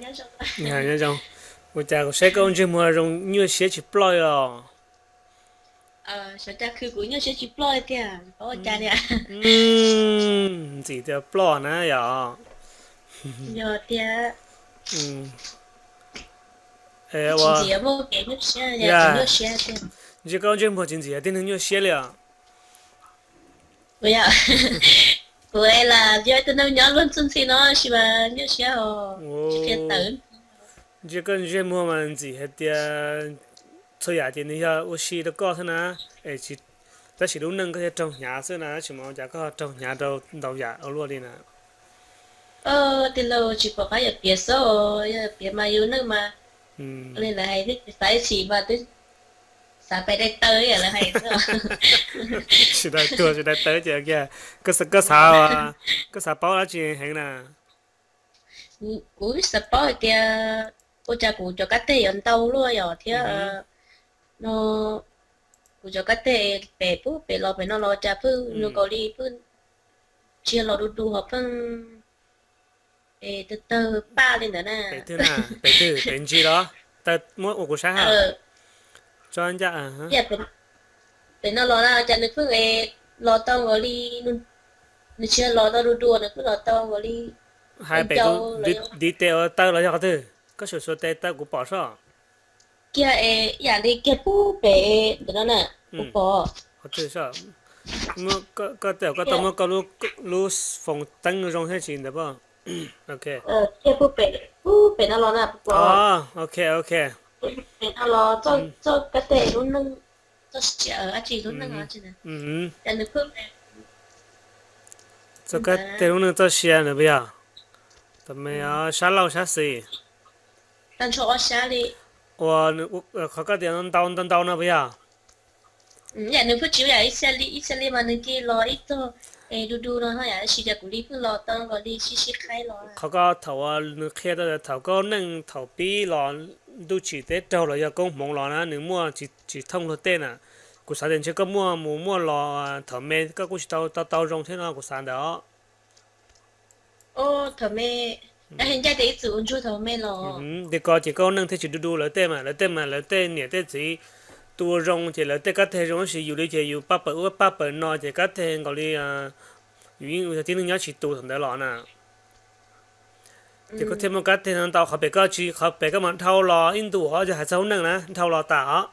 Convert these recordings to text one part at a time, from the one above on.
Nyob zoo. Ua cas kuv saib koj ntsej muag zoo nyuaj siab tsis ploj li los? Xyov cas kuv nyuaj siab tsis ploj li tiag, ua cas tiag. Ntxim tias ploj na yom. Yog tiag. Tsis ntxim muaj kev nyuaj siab, nyuaj siab tiag. Ntshe koj ntsej muag tsis ntxim tib neeg nyuaj siab li os. Kuv, kuv los yog ib tug neeg nyob luag txuj ntxhi no sis mas nyuaj siab os, tsis qhia tawm. Ntshe koj ntsej muag mas ntxim hais tias txhua yam ces nws yog ua si rau koj xwb na, es tab sis lub neej koj thiaj raug hnyav xwb na, tab sis mas ua cas koj raug hnyav rau ntau yam ua luaj li na. Tij laug tsis pom qab yuav piav xwb, yog piav mas yus neej mas li lawv hais twb tsis xav ib txhis mas twb xav pais dai taw ib yam lawv hais xwb. Tsis dai tuag tsis dai taw ces koj xav, koj xav paub dab tsi heev na? Kuv xav paub hais tias ua cas kuv cov kab teg yuav ntau luaj yom thiab no, kuv cov kab teg pem pub pem los pem no los cas pheej zoo nkaus li pheej tsis yog los du du ho pheej tawg tawg paj li ntawd na. Pem twg na? Pem twg? Pem ntsis los? Muab ua kuv saib ha. Tso ncaj. Pem no los na cas nws pheej los tau nkaus li, nws tsis yog los tau du du, nws pheej los tau nkaus li hais pem tus ntiv tes uas taw los yog qhov twg? Koj xuas xuas tes taw kuv pom soj. Kiag es ib yam li kiag pub pem ntawm no na, kuv pom. Qhov twg soj? Koj tej koj tau muab koj lub foos teeb zoo thiab tsis ntawd pom. Kiag pub pem, pub pem no los na kuv pom. Ok, ok. Pem no los txoj kab teg lub neej, txoj sia dab tsi lub neej cas nws pheej Txoj kab teg lub neej txoj sia ntawd puas yog? Tam me sab laug sab xis. Tag nrho ob sab li. Ua qhov koj tias ntau ntau ntau no puas yog? Yam nws pheej tsis ua yam ib txhia li, ib txhia li mas nws cia li los ib txog es du du no ho yam sis cas kuv li pheej los tau nkaus li sib sib qhaib los. Qhov koj thaum uas nws qhia tau tias thaum koj neej thaum pib los ntuj tsim teb raug los yog koob hmoov los na nws muaj tsis thooj luag tej na. Kuv xav tias ntshe koj muaj mus muaj los thaum me koj kuj tsis tau tau tau zoo thiab no kuv xav ntawd os. Thaum me, ncaj tias ib txwm ua ntsuag thaum me los. Li ko ces koj neej thiaj tsis du du lawv tej mas, lawv tej mas lawv tej niam tej txiv tu ua zoo ces lawv tej kab teg zoo tab sis yus li ces yus paj pawm ub paj pawm no ces kab teg nkaus li yus yeej ua tib neeg nyob tsis tu thaum ntawd los na. Ces koj thiaj muaj kab teg no ntau qhov pem koj tsis, qhov pem koj mas dhau los ib ntus os, yog hais txog hauv neej na dhau los tas os.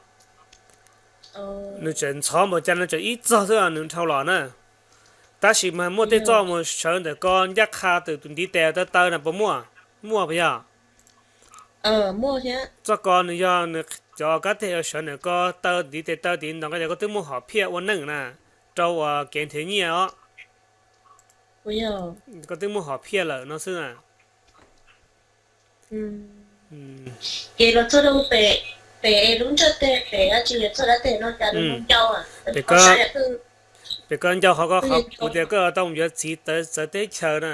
Nws tseem ntxhov npaum cas no tseem ib txog xwb nws dhau los na. Tab sis mas muaj tej txoj mus sawv ntawm ko ncaj qha tus tus ntiv tes taw taw na puas muaj? Muaj puas yog? Txoj ko nws yog nws cov kab teg sawv ntawm ko taw ntiv tes taw tid ntawd ko ces koj twb muaj hom phiaj ua neej na, rau uas kev nrhiav nyiaj os. Koj twb muaj hom phiaj lawm no xwb na. Ces los txog rau pem, pem lub ntsej teg pem dab tsi yog txog dab teg no cas nws ncau. Pem koj ncau qhov ko, qhov kuv tias koj tau mus yuav txiv txawv teb chaws na.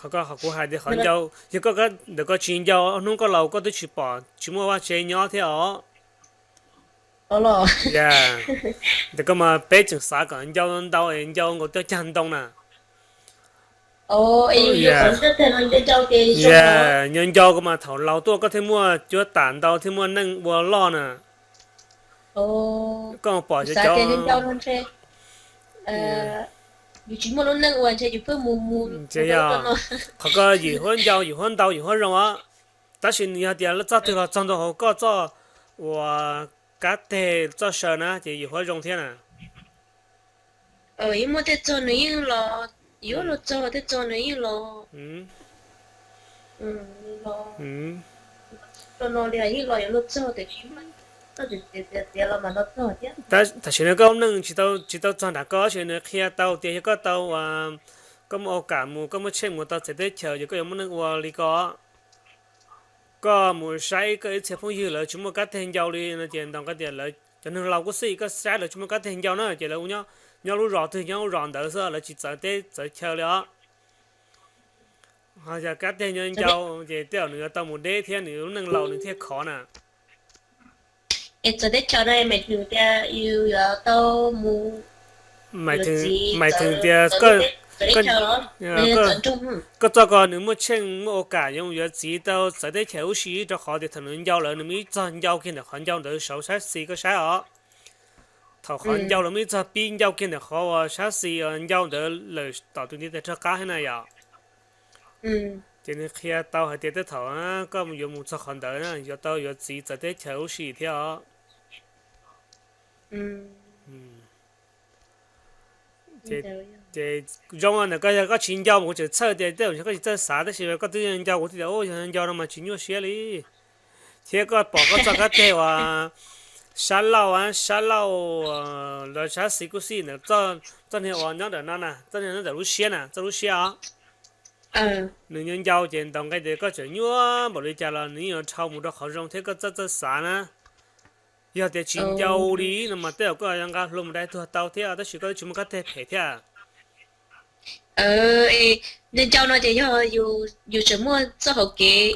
Qhov ko qhov kuv hais tias qhov ncau, yog koj ntawm ko tsis ncau hnub koj laus koj twb tsis pom tsis muaj vaj tse nyob thiab os. Yog ntawm ko mas peb tseem xav kom ncau ntau es ncau nkaus cov cag ntoo na. Yog ncau ncau ko mas thaum laus tuaj koj thiaj muaj cuab tam ntau thiaj muaj neej ua loj na. Koj pom cov, yus tsis muaj lub neej ua ntshe yus pheej mus mus. Yog qhov ko yus huab ncau yus huab ntau yus huab zoo os. Tab sis nws yog tias txoj twg los txog ntau hauv koj txoj uas kab teg txoj saw na ces yus huab zoo thiab na. Yeej muaj tej txog nws yeej los, yuav luag txog tej txog nws yeej los. Los no li yeej los yuav luag txog tiam sis txoj tiav los mas los txog thiab. Tam sim no koj neej tsis tau txog nram koj tab sis nws qhia tau tias yog koj tau, koj muaj ua kam mus koj muaj tshej mus tau txawv teb chaws ces koj yuav muaj neej ua li ko. Koj mus saib koj ib txhia phooj ywg lawv tsis muaj kab teg ncau li no ces ntau qhov tias lawv cov neeg laus kuj xij koj saib lawv tsis muaj kab teg ncau na ces lawv nyob lub zos twg nyob lub zos ntawd xwb lawv tsis txawv teb txawv chaw li os. Ho yog kab teg nyob ncau ces tej zaum nws yuav tau mus deb thiab nws lub neej laus nws thiaj khov na. Es txawv teb chaws no mas tias yus yuav tau mus, mas tias koj koj txoj ko nws muaj tsheej muaj ua kam yuav yuav txiv tau txawv teb chaws huv si, rau qhov tias thaum nws ncau lawm nws muaj ib txog ncau kiag ntawm qhov ncau ntawd saud sab xis koj saib os. Thaum qhov ncau lawm muaj ib txog pib ncau kiag ntawm qhov uas sab xis ncau ntawd lawm tom tus ntiv tes rog qab thiab na yom. Ces nws qhia tau hais tias tej thaum koj yuav mus txog qhov ntawd na yuav tau yuav txiv txawv teb chaws huv si thiab os. Ces zoo ntawm koj yog koj tsis ncau mas kuv tseem txhawj tias tej zaum koj tsis txawj xav, tab sis koj twb ncau kuv thiaj tias yog ncau no mas tsis nyuaj siab li. Thiab koj pom koj txoj kab teg uas sab laug, sab laug los sab xis kuj xij ntawm txoj niag uas nyob ntawm no na, txoj niag nyob ntawm lub siab na, txoj lub siab os. Nws ncau ncau ces ntaus nqe tias koj tseem nyuaj npaum li cas los nws yeej yuav dhau mus rau qhov zoo thiab koj txawj txawj xav na. Yog tias tsis ncau li no mas tej zaum koj yuav nqa hlua mus dai tuag tau thiab, tab sis koj twb tsis muaj kab teg phem thiab. Ncau ncau no ces yog yus tseem muaj txoj hauv kev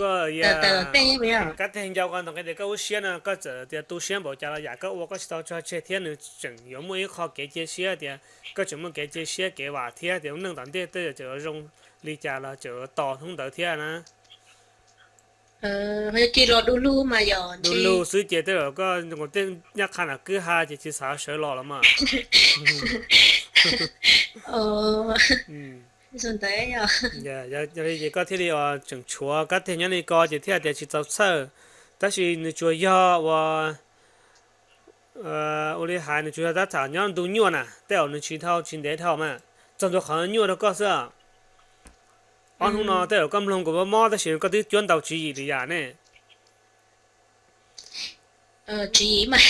tawm tej. Kab teg ncau ko ntag, nqe tias koj lub siab no koj txawm tias tu siab npaum cas los yam koj ua koj tsis tau tso tseg thiab nws tseem yuav muaj ib qho kev cia siab tias koj tseem muaj kev cia siab kev vam thiab tias neej tom ntej tej zaum tseem yuav zoo li cas los tseem yuav tos hnub ntawd thiab na. Cia los du lug mas yog du lug xwb ces tej zaum koj tej nyab qha nram kwj ha ces tsis xav sawv los los mas. Yog li ces koj thiaj li tseem tshuav kab teg nyob li ko ces thiaj tias tsis txaus txhawj. Tab sis nws tsuas yog uas ua li hais nws tsuas yog tab tom nyob ntu nyuaj na, tej zaum nws tsis dhau tsis ntev dhau mas txog ntua qhov nyuaj rau koj xwb. Ob hnub no tej zaum koj mloog kuv mob mob tab sis koj twb cuab ntau tswv yim li yam ne. Tswv yim mas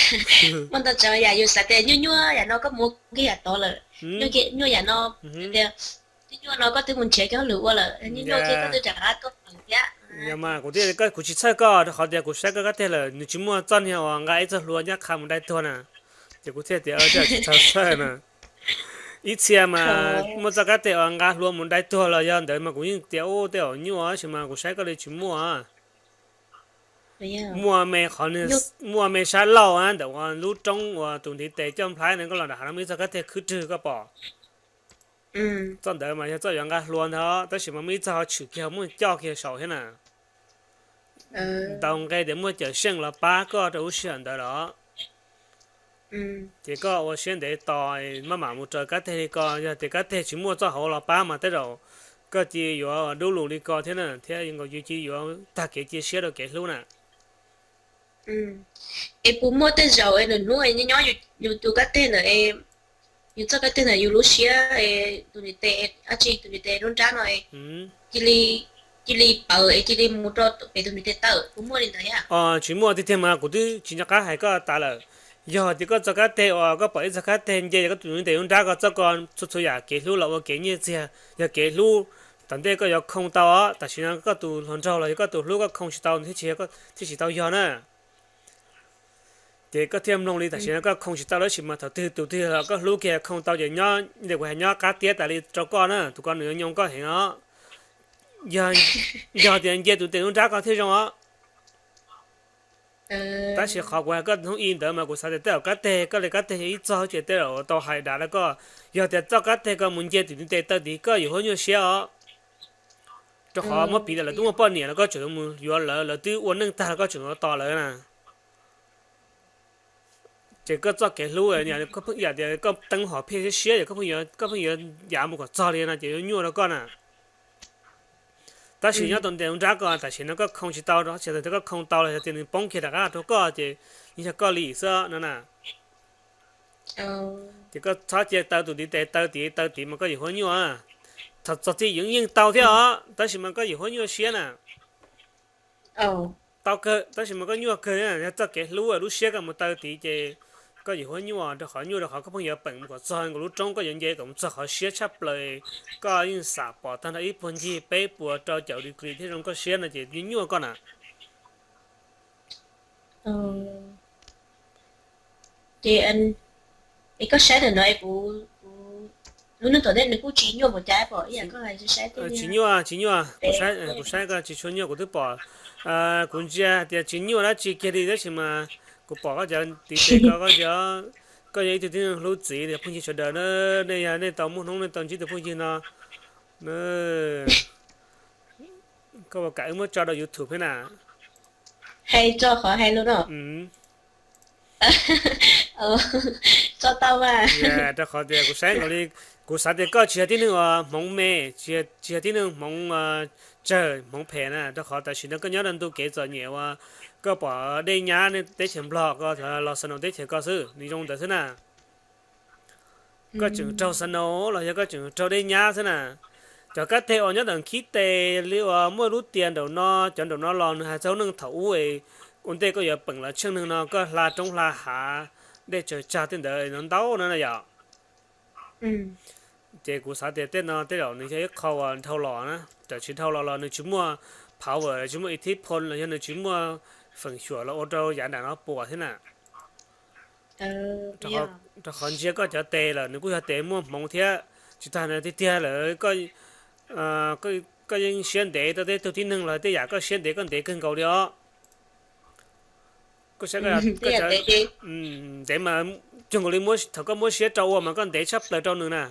muaj ntau tsav yam yus xav tias nyuaj nyuaj yam no koj mus kiag yam tod lawm, nyuaj yam no tias nyuaj nyuaj no koj twb mus nrhiav kiag hauj lwm ua lawm, nyuaj nyuaj kiag koj twb rov qab tuaj pem thiab. Yog mas kuv thiaj, kuv tsis txhawj koj rau qhov tias kuv saib koj kab teg lawm nws tsis muaj txoj niag uas nqa ib txoj hlua nyab qha mus dai tuag na, ces kuv thiaj tias tsis txaus txhawj na. Ib txhia mas muaj txoj kab teg uas nqa hlua mus dai tuag los yog ntawd mas kuv yeej tias ub tej zaum nyuaj tab sis mas kuv saib koj li tsis muaj. Muaj me qhov, muaj me sab laug ntawm uas lub roob uas tus ntiv tes coj nplhaib na, koj los nram hav no muaj ib txoj kab teg khwb rwg koj pom. Txoj ntawd mas yog txoj yuav nqa hlua ntag, tab sis mas muaj ib txoj ho tshwm kiag muaj coj kiag saum thiab na. Ntaus nqe tias muaj cawm seej los pab koj rau lub sij hawm ntawd los. Ces koj ua siab ntev tos maj mam mus raws kab teg li ko, yog tias kab teg tsis muaj txoj hauv los pab mas tej zaum koj cia yuav dub lus li ko thiab na, thiab nkaus cia yuav tag kev cia siab rau kev hlub na. Es puas muaj tej zaum es nws hnub nyob yus tus kab teg ntawd, yus txoj kab teg ntawd yus lub siab, tus ntiv tes, ab tsi tus ntiv tes lub nrab no cia li pawv es cia li mus rau pem tus ntiv tes tawm, puas muaj li ntawd thiab? Tsis muaj tiag tiag mas kuv twb tsis nco qab hais koj tas lawm. Yog tias koj txoj kab teg uas koj pom ib txoj kab teg nce koj tus ntiv tes lub nrab ko txoj ko, txhua txhua yam kev hlub los ua kev nyiaj txiag, yog kev hlub tom ntej koj yuav khoo tau os. Tam sim no koj tus hluas nraug los yog koj tus hlub koj khoo tsis tau thiaj tsis tau yog na. Ces koj thiaj mloog li tam sim no koj khoo tsis tau lawm, tab sis mas thaum twg tus twg los koj hlub kiag khoo tau ces nyob li kuv hais nyob qab tiab tas li rau koj na, tus ko nws yuav nyoo koj heev os. Yog tias nce tus ntiv tes lub nrab ko thiaj zoo os. Tab sis qhov kuv hais koj hnub i ntawd mas kuv xav tias tej zaum kab teg koj li kab teg yog ib txoj ces tej zaum tau hais dav rau koj. Yog tias txoj kab teg ko mus nce tus ntiv tes taw tid koj yuav huab nyuaj siab os. Rau qhov muab piv tias lawv twb muaj poj niam los koj tseem mus yuav lawv, lawv twb ua neej tag los koj tseem yuav tos lawv na. Ces koj txoj kev hlub, yam tias koj teeb hom phiaj siab siab, koj pheej yuav yav mus kom txog li no ces yuav nyuaj rau koj na. Tab sis nyob tau ntev nrab ko tam sim no koj khoo tsis tau, tsis tau koj khoo tau los yog tias nws poob kiag rov qab rau koj ces yeej yog koj li xwb no na. Ces koj txhob cia taw tus ntiv tes taw tid taw tid mas koj yuav huab nyuaj. Thaum txog txij yeej yeej tau thiab os, tab sis mas koj yuav huab nyuaj siab na. Tau kawg, tab sis mas koj nyuaj kawg, yog txoj kev hlub lub siab koj mus taw tid ces koj yuav huab nyuaj rau qhov nyuaj rau qhov koj pheej yuav peem mus kom txog nkaus lub roob, koj yuav nce kom mus txog qhov siab tshaj plaws, koj yeej xam pom tag nrho ib puag ncig peb puas rau caum degree thiab zoo koj siab no ces nyuaj nyuaj koj na. Ces koj saib ntawm no kuv, lub neej tom ntej nws kuj tsis nyuaj npaum cas pom ib yam koj hais saib. Tsis nyuaj, tsis nyuaj, kuv saib koj tsis tshua nyuaj kuv twb pom. Kuv ntsia hais tias tsis nyuaj dab tsi kiag li tab sis mas kuv pom koj cov tiv tes ko, koj yog ib tug tib neeg hlub txiv phooj ywg sawv daws na, nej yog nej tau muaj hnub nej tau ntsib tus phooj ywg no Koj puas kam wb muab tso rau YouTube thiab na? Hais tso qhov hais lus no. Tso tau mas. Rau qhov tias kuv saib nkaus li, kuv xav tias koj tsis yog tib neeg uas hmoov me, tsis yog tib neeg hmoov tsawg hmoov phem na, rau qhov tam sim no koj nyob rau ntu kev txom nyem uas koj pom dej nyab teb chaws Nplog ko los snow teb chaws ko xwb, nws zoo ntawd xwb na. Koj tseem raug snow los yog koj tseem raug dej nyab xwb na. Cov kab teg uas nyob ntawm khib tes li uas muaj lub tias nraum no, cov nraum no los nws hais txog neej thaum ub es ua ntej koj yuav peem los tsheej neeg no koj hla roob hla hav, dej tsaws tsag tej ntawd no ntau na yom. Ces kuv xav tias tej no tej zaum nws yog ib qho uas dhau los na, tam sis dhau los los nws tsis muaj power, tsis muaj ithib phon los yog nws tsis muaj feem xyuam los ua rau yav nram no puas thiab na. Rau qhov ntsia koj cov tes lawm nws kuj yog tes muaj hmoov thiab, tsis tas tiag tiag lawm koj yeej siab ntev tau tej tug tib neeg los tej yam koj siab ntev koj ntev kawg nkaus li os. Koj saib, ntev mas cuag nkaus li thaum koj muab siab rau ua mas koj ntev tshaj plaws rau nws na.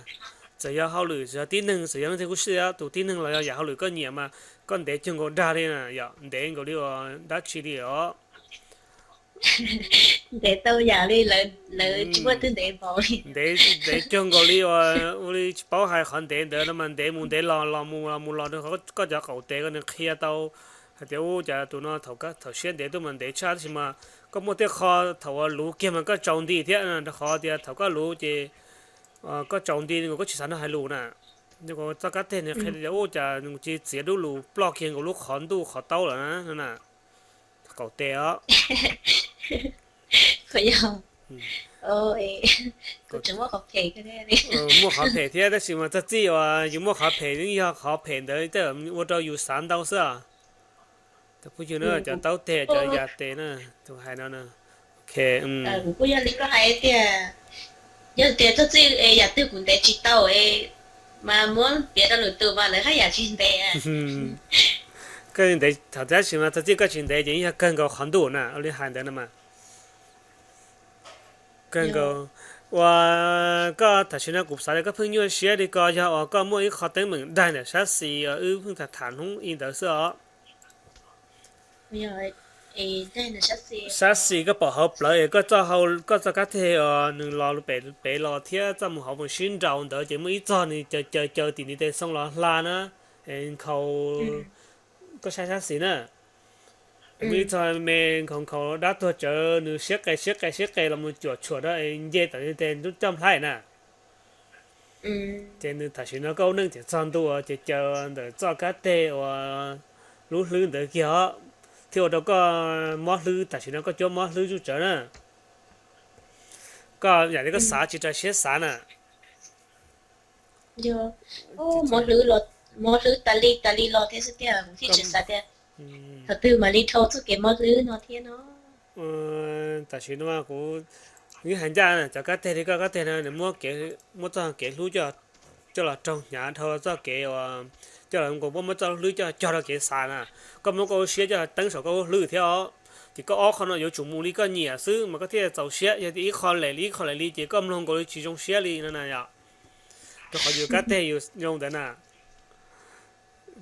Txawm yog hauj lwm, txawm yog tib neeg, txawm yog leej twg kuj xij, tus tib neeg los yog yam hauj lwm koj nyiam mas koj ntev cuag nkaus dag li na, yom, ntev nkaus li uas dab tsi li os. Ntev tau yam li lawv tsis muaj twg ntev npaum li. Ntev, ntev cuag nkaus li uas ua li tsis paub hais qhov ntev ntawd no mas ntev mus ntev los, los mus los, mus los rau koj cov qaum tes ko nws qhia tau hais tias ub cas tus no thaum siab ntev tuaj mas ntev tshaj, tab sis mas koj muaj tej qho thaum uas luv kiag mas koj tsaus nti thiab, rau qhov tias thaum koj luv ces koj tsaus nti nkaus koj tsis xav nrog hais lus na. Txoj kab teg nws qhia tias ub cas nws tsis txiav dub lus ploj kiag nkaus lub qhov ntuj qhov taub lawm na. Qaum tes os. Muaj qhov phem thiab tab sis mas txog txij uas yus muaj qhov phem yeej yog qov phem ntawd tej ua rau yus xav ntau xwb os. Tus phooj ywg na, cov taub teg cov yam tes na, tus hais no na. Kuj yog li koj hais tias, yog tias txog txij yam twg kuv ntev tsis tau mas muab piav rau lwm tus mas lawv haj yam tsis ntev. Koj ntev thaum tab sis mas txog txij koj tsis ntev ces yog kawg nkaus qhov ntuj na, ua li hais ntawd no mas. Kawg nkaus. Ua, koj tam sim no kuv xav tias koj pheej nyuaj siab li ko yog uas koj muaj ib qho teeb meem daig ntawm sab xis wb pheej tham tham hnub i ntawd xwb os. Sab xis koj pom hauv plawv es koj txoj kab teg os nws los pem los thiab txoj mus hauv mus sib nraus ntawd ces muaj ib txog nws caws caws caws tim ntiv tes xoo los hla na, nkhaus koj saib sab xis na. Muaj ib txog me nkhaus nkhaus dab tuag tsawv nws siab qe siab qe siab qe los mus cuam tshuam rau nce tom ntiv tes coj nplhaib na. Ces nws tam sim no koj ua neej tseem txog ntua ces caws ntawm txoj kab teg uas lub hlwb ntawd kiag os, thiaj ua rau koj mob hlwb, tam sim no koj cuab mob hlwb zuj tsawv na. Koj yam li koj xav tsis raws siab xav na. Mob hlwb tas li tas li los thiab xwb tiag, kuv thiaj tsis xav tias thaum twg mam li dhau txoj kev mob hlwb no thiab no. Tam sim no kuv yeej hais ncaj cov kab teg li koj kab teg no nws muab txoj kev hlub coj los raug hnyav dhau txoj kev uas coj los nkaus muab muab txoj lub hlwb coj cog rau kev xav na. Koj muab koj lub siab coj teeb saum koj lub hlwb thiab os. Ces koj ob qho no yuav tsum mus li koj nyiam xwb mas koj thiaj txaus siab, yog tias ib qho lem li ib qho lem li ces koj mloog nkaus li tsis zoo siab li no na yom. Rau qhov yus kab teg yus zoo ntawd na.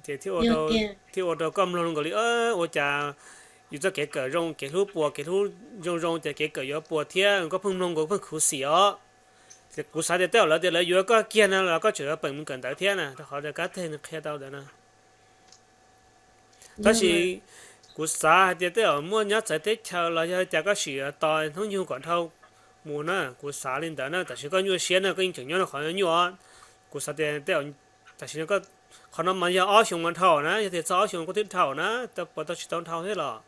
Ces thiaj ua rau koj mloog nkaus li ua cas yus txoj kev kawm zoo, kev hlub puas, kev hlub zoo zoo ces kev kawm yuav puas thiab, koj pheej mloog nkaus pheej khuv xim os. Ces kuv xav tias tej zaum lawv tias lawv yuav koj kiag no los koj tseem yuav peem mus kawm ntawv thiab na, rau qhov tias kab teg nws qhia tau ntawd na. Tab sis kuv xav hais tias tej zaum muaj nyob txawv teb chaws los yog cas koj sim tos hnub nyoog kom dhau mus na, kuv xav li ntawd na. Tam sim koj nyuaj siab na, koj yeej tseem nyob rau qhov nyuaj os. Kuv xav tias tej zaum tam sim no, qhov no mas yog ob xyoos mas dhau na, yog tias txog ob xyoos koj twb dhau na, puas tau tsis tau dhau thiab los?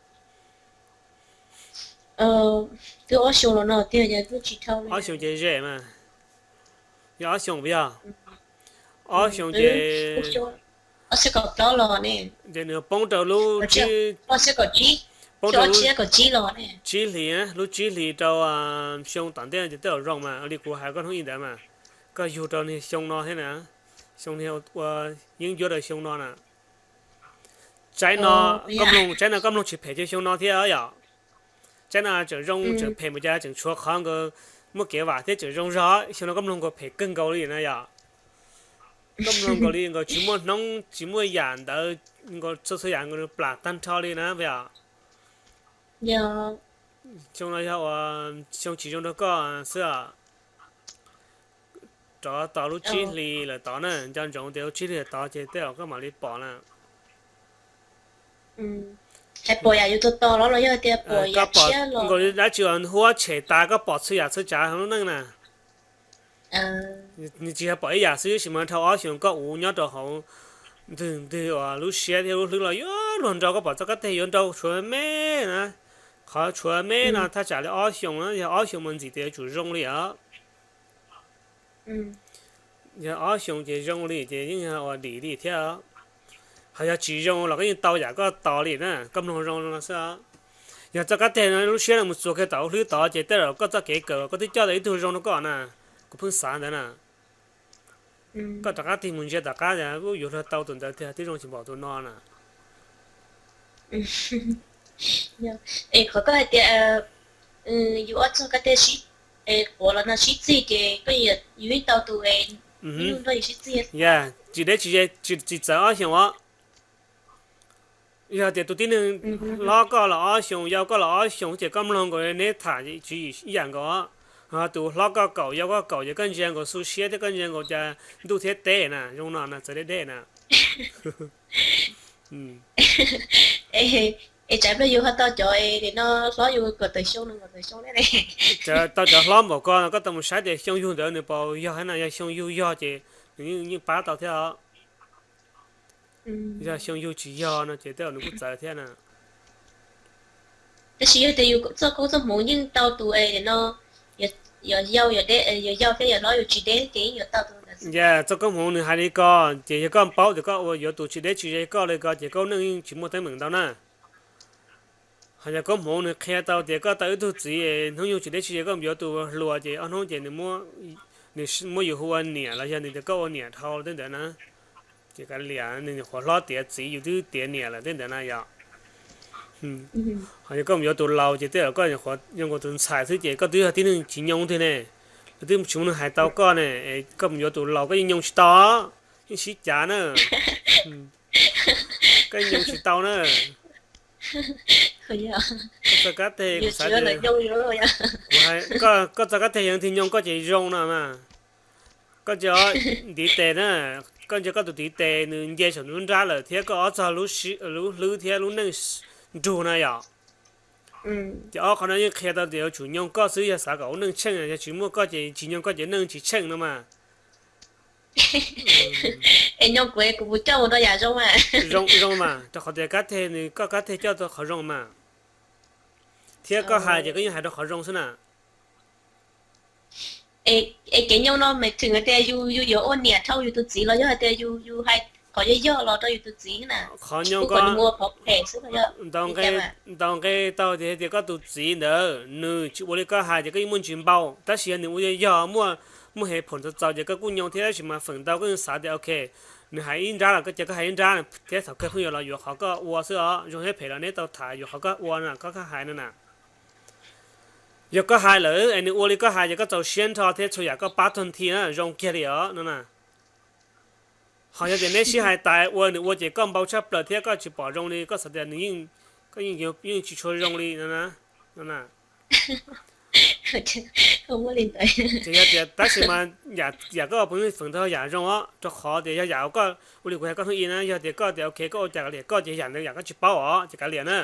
Twb ob xyoos los no tiag, twb tsis dhau li. Ob xyoos ces ze mas. Yog ob xyoos puas yog? Ob xyoos ces ob xyoos kaum plaub los ne. Ces nws poob rau lub tsib, poob rau lub tsib hlis, lub tsib hlis rau xyoo tom ntej ces tej zaum zoo mas, li kuv hais koj hnub i ntawd mas, koj yug rau niag xyoo no thiab na, xyoo niag ua yeeb ncuab rau xyoo no na. Tsaib no, koj mloog tsaib no koj mloog tsis phem kiag xyoo no thiab yom. Tsaib no tseem zoo tseem phem mus cas tseem tshuav qhov nkaus muaj kev vam thiab tseem zoo zog, xyoo no koj mloog nkaus phem kawg nkaus li na yom. Koj mloog nkaus li nkaus tsis muaj hnub tsis muaj yam ntawd, nkaus txhua txhua yam nkaus plam tag nrho li na. Xyoo no yog uas xyoo tsis zoo rau koj xwb os. Rov tos lub tsib hlis lawm tod na, nco ntsoov tias lub tsib hlis lawm tod ces tej zaum koj mam li pom na. Koj pom nkaus li dab tsi uas huab tshem tas koj pom txhua yam txhua tsav hauv lub neej na. Nws tsis yog pom ib yam xwb, tab sis mas dhau ob xyoos koj uv nyob rau hauv ntwg ntwg uas lub siab thiab lub hlwb los yuav luag nrau, koj pom txoj kab teg yuav nrau tshuav me na. Qhov tshuav me no thaj tsam li ob xyoos na, yog ob xyoos mas ntxim tias yuav tsum zoo li os. Yog ob xyoos ces zoo li ces yeej yog ua dim li thiab. Ho yog tsis zoo los koj yeej tau yam koj tos li na, koj mloog zoo no xwb. Yog txoj kab teg no lub siab no mus txuas kiag tom lub hlwb tod ces tej zaum koj txoj kev kawm koj twb coj tau ib tug zoo rau koj na. Kuv pheej xav ntawd na. Koj rov qab tig mus ntsia tom qab, yuav luag tau tus ntawd tiag, twb zoo tsis npaum tus no na. Es qhov koj hais tias yus ob txoj kab teg sib quav los no sib txig ces koj, yus yeej tau tus, yus nrog yus sib txig. Yog tsis deb tsis ze, tsis txawv ob xyoos os. Yog tias tus tib neeg hlob koj los ob xyoos, yau koj los ob xyoos ces koj mloog nkaus neb tham tswv yim ib yam nkaus. Ho tus hlob koj kaum yau koj kaum ces koj ntsia nkaus xu siab thiab koj ntsia nkaus cov ntuj thiab teb na, zoo no na, txawv deb deb na. Es tsam pliag yus ho tau cov no hlob yus kaum tawm xyoo no kaum tawm xyoo ne. Tau cov hlob npaum ko no koj tau mus saib tias xyoo yug ntawd nws puas yog thiab na, yog xyoo yug yog ces nws yeej pab tau thiab os. Yog xyoo yug tsis yog no ces tej zaum nws kuj txawv thiab na. Tab sis yog tias yus txoj koob txoj hmoov yeej tau tus no, yog yau thiab yog hlob yus tsis deb ces yeej yuav tau tus ntawd. Yog txoj koob hmoov nws hais li ko, ces yog koj paub tias koj ua yuav tus tsis deb tsis ze koj li ko ces koj neej yeej tsis muaj teeb meem ntau na. Ho yog koob hmoov nws qhia tau tias koj tau ib tug txiv hnub nyoog tsis deb tsis ze koj yuav tus hluas ces ob hnub ces nws muab yus hu ua niam los yog nws tias koj ua niam dhau tej ntawd na. Ces kav liam, nws nyuam qhuav hlob tiav txiv yus twb tiav niam lawm tej ntawd na yom. Ho yog koj mus yuav tus laus ces tej zaum koj nyuam qhuav zoo nkaus tus ntxhais xwb ces koj twb yog tib neeg tsis nyoo twg ne, lawv twb tsis muaj neeg hais tau koj ne, koj mus yuav tus laus koj yeej nyoo tsis tau. Yeej sib cav na. Koj yeej nyoo tsis tau na. Koj txoj kab teg kuv xav tias, koj txoj kab teg yog tig nyoo koj ces zoo no mas. Koj ntsia ntiv tes na, koj ntsia koj tus ntiv tes nws nce saum nruab nrab lawm thiab koj ob txog lub hlwb thiab lub neej nrug na yom. Ces ob qhov no yeej qhia tau tias yuav tsum nyoo koj xwb, yog xav kom ua neej tsheej, yog tsis muaj koj ces tsis nyoo koj ces neej tsis tsheej no mas. Es nyoo kuv kuv puas coj mus rau yam zoo? Zoo, zoo mas, rau qhov tias kab teg nws, koj kab teg coj tau qhov zoo mas. Thiab koj hais ces koj yeej hais rau qhov zoo xwb na. Es kev nyoo no mas tseem hais tias yus yuav ua niam dhau yus tus txiv los yog hais tias yus hais qhov yog yog los rau yus tus txiv na? Qhov nyoo ko, ntaus nqe tau tias, tias koj tus txiv ntawd nws tsis ua li koj hais ces koj yeej muaj ntsis npau, tab sis yog nws ua yog yog muaj, muaj hev phoom txaus txaus ces koj kuj nyoo thiab, tab sis mas feem ntau koj yeej xav tias ok, nws hais ib nrab los koj cia koj hais ib nrab thiab thaum kawg pheej yuav los yuav qhov koj ua xwb os, zoo thiab phem los neb tau tham yuav qhov koj ua no, koj hais no na. Yog koj hais lawm es nws ua li koj hais ces koj txaus siab nrho thiab txhua yam koj pab tag nthi na, zoo kiag li os no na. Ho yog tias neb sib hais tas ua nws ua ces koj npau tshaj plaws thiab koj tsis pom zoo li, koj xav tias nws yeej, koj yeej tsis tshua zoo li no na. Ces yog tias tab sis mas yam koj ua phooj ywg feem ntau yam zoo os, rau qhov tias yog yam koj ua li kuv hais koj hnub ib na, yog tias koj tias ok koj ua cas kav liam koj ces yam ntawd yam koj tsis paub os ces kav liam na.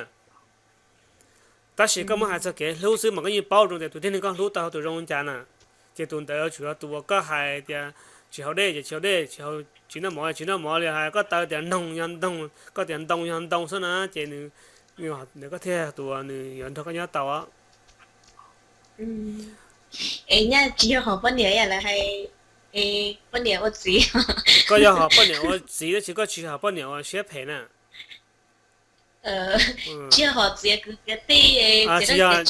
Tab sis koj muab hais txog kev hlub xwb mas koj yeej paub zoo tias tus tib neeg koj hlub tau tus zoo cas na. Ces tus ntawd yuav tsum yog tus uas koj hais tias tsis haus dej ces tsis haus dej, tsis haus, tsis noj mov tsis noj mov li, hais koj taw tias noog yog noog, koj tias ntoo yog ntoo xwb na, ces nws, nws koj thiaj tus uas nws yuav nrog koj nyob tau. Es nyaj tsis yog hom poj niam lawv hais, poj niam ua txiv. Koj yog hom poj niam ua txiv tab sis koj tsis hom poj niam ua siab phem na. Tsis yog hom txiv kwv tij, tsis yog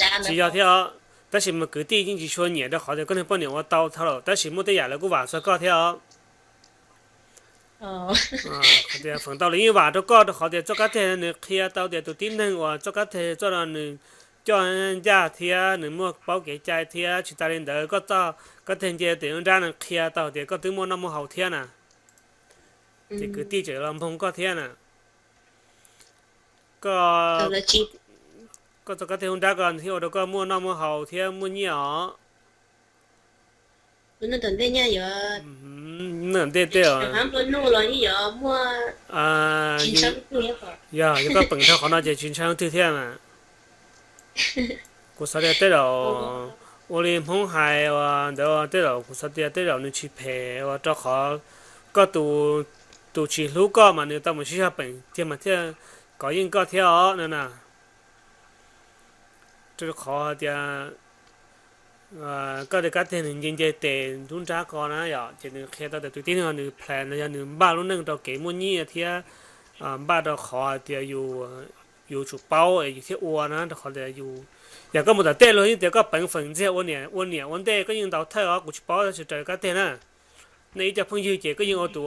thiab os. Tab sis mas kwv tij yeej tsis tshua nyiam rau qhov tias koj niag poj niam ua tau dhau lawm, tab sis muaj tej yam lawv kuj vam txog koj thiab os. Tias feem ntau lawv yeej vam rau koj rau qhov tias txoj kab teg nws qhia tau tias tus tib neeg uas txoj kab teg txoj no nws coj ncaj thiab nws muaj paub kev cai thiab. Tsis tas li ntawd koj txoj kab teg nce tes nruab nrab nws qhia tau tias koj twb muaj noj muaj haus thiab na. Ces kwv tij tseem los npoog koj thiab na. Koj, koj txoj kab teg lub nrab ko thiaj ua rau koj muaj noj muaj haus thiab muaj nyiaj os. Ntej tej, yog, yog koj peem dhau qhov no ces tsis ntshai leej twg thiab mas. Kuv xav tias tej zaum ua li Hmoob hais ua ntawd, tej zaum kuv xav tias tej zaum nws tsis phem ua rau qhov koj tus, tus tsis hlub koj mas nws tau mus sib zog peem tiag mas thiaj kov yeej koj thiab os no na. Rau qhov hais tias koj tej kab teg nws nce nce tes lub nrab ko na yom, ces nws qhia tau tias tus tib neeg no nws plan los yog nws npaj lub neej rau kev muaj nyiaj thiab npaj rau qhov hais tias yus, yus tsum paub es yus thiaj ua na, rau qhov tias yus, yog koj mus tom tej luag yeej tias koj peev feem ntxiag ua niam ua niam ua ntej koj yeej ntaus thawj os, kuv tsis paub tab sis raws kab teg na. Nej ib co phooj ywg ces koj yeej ua tus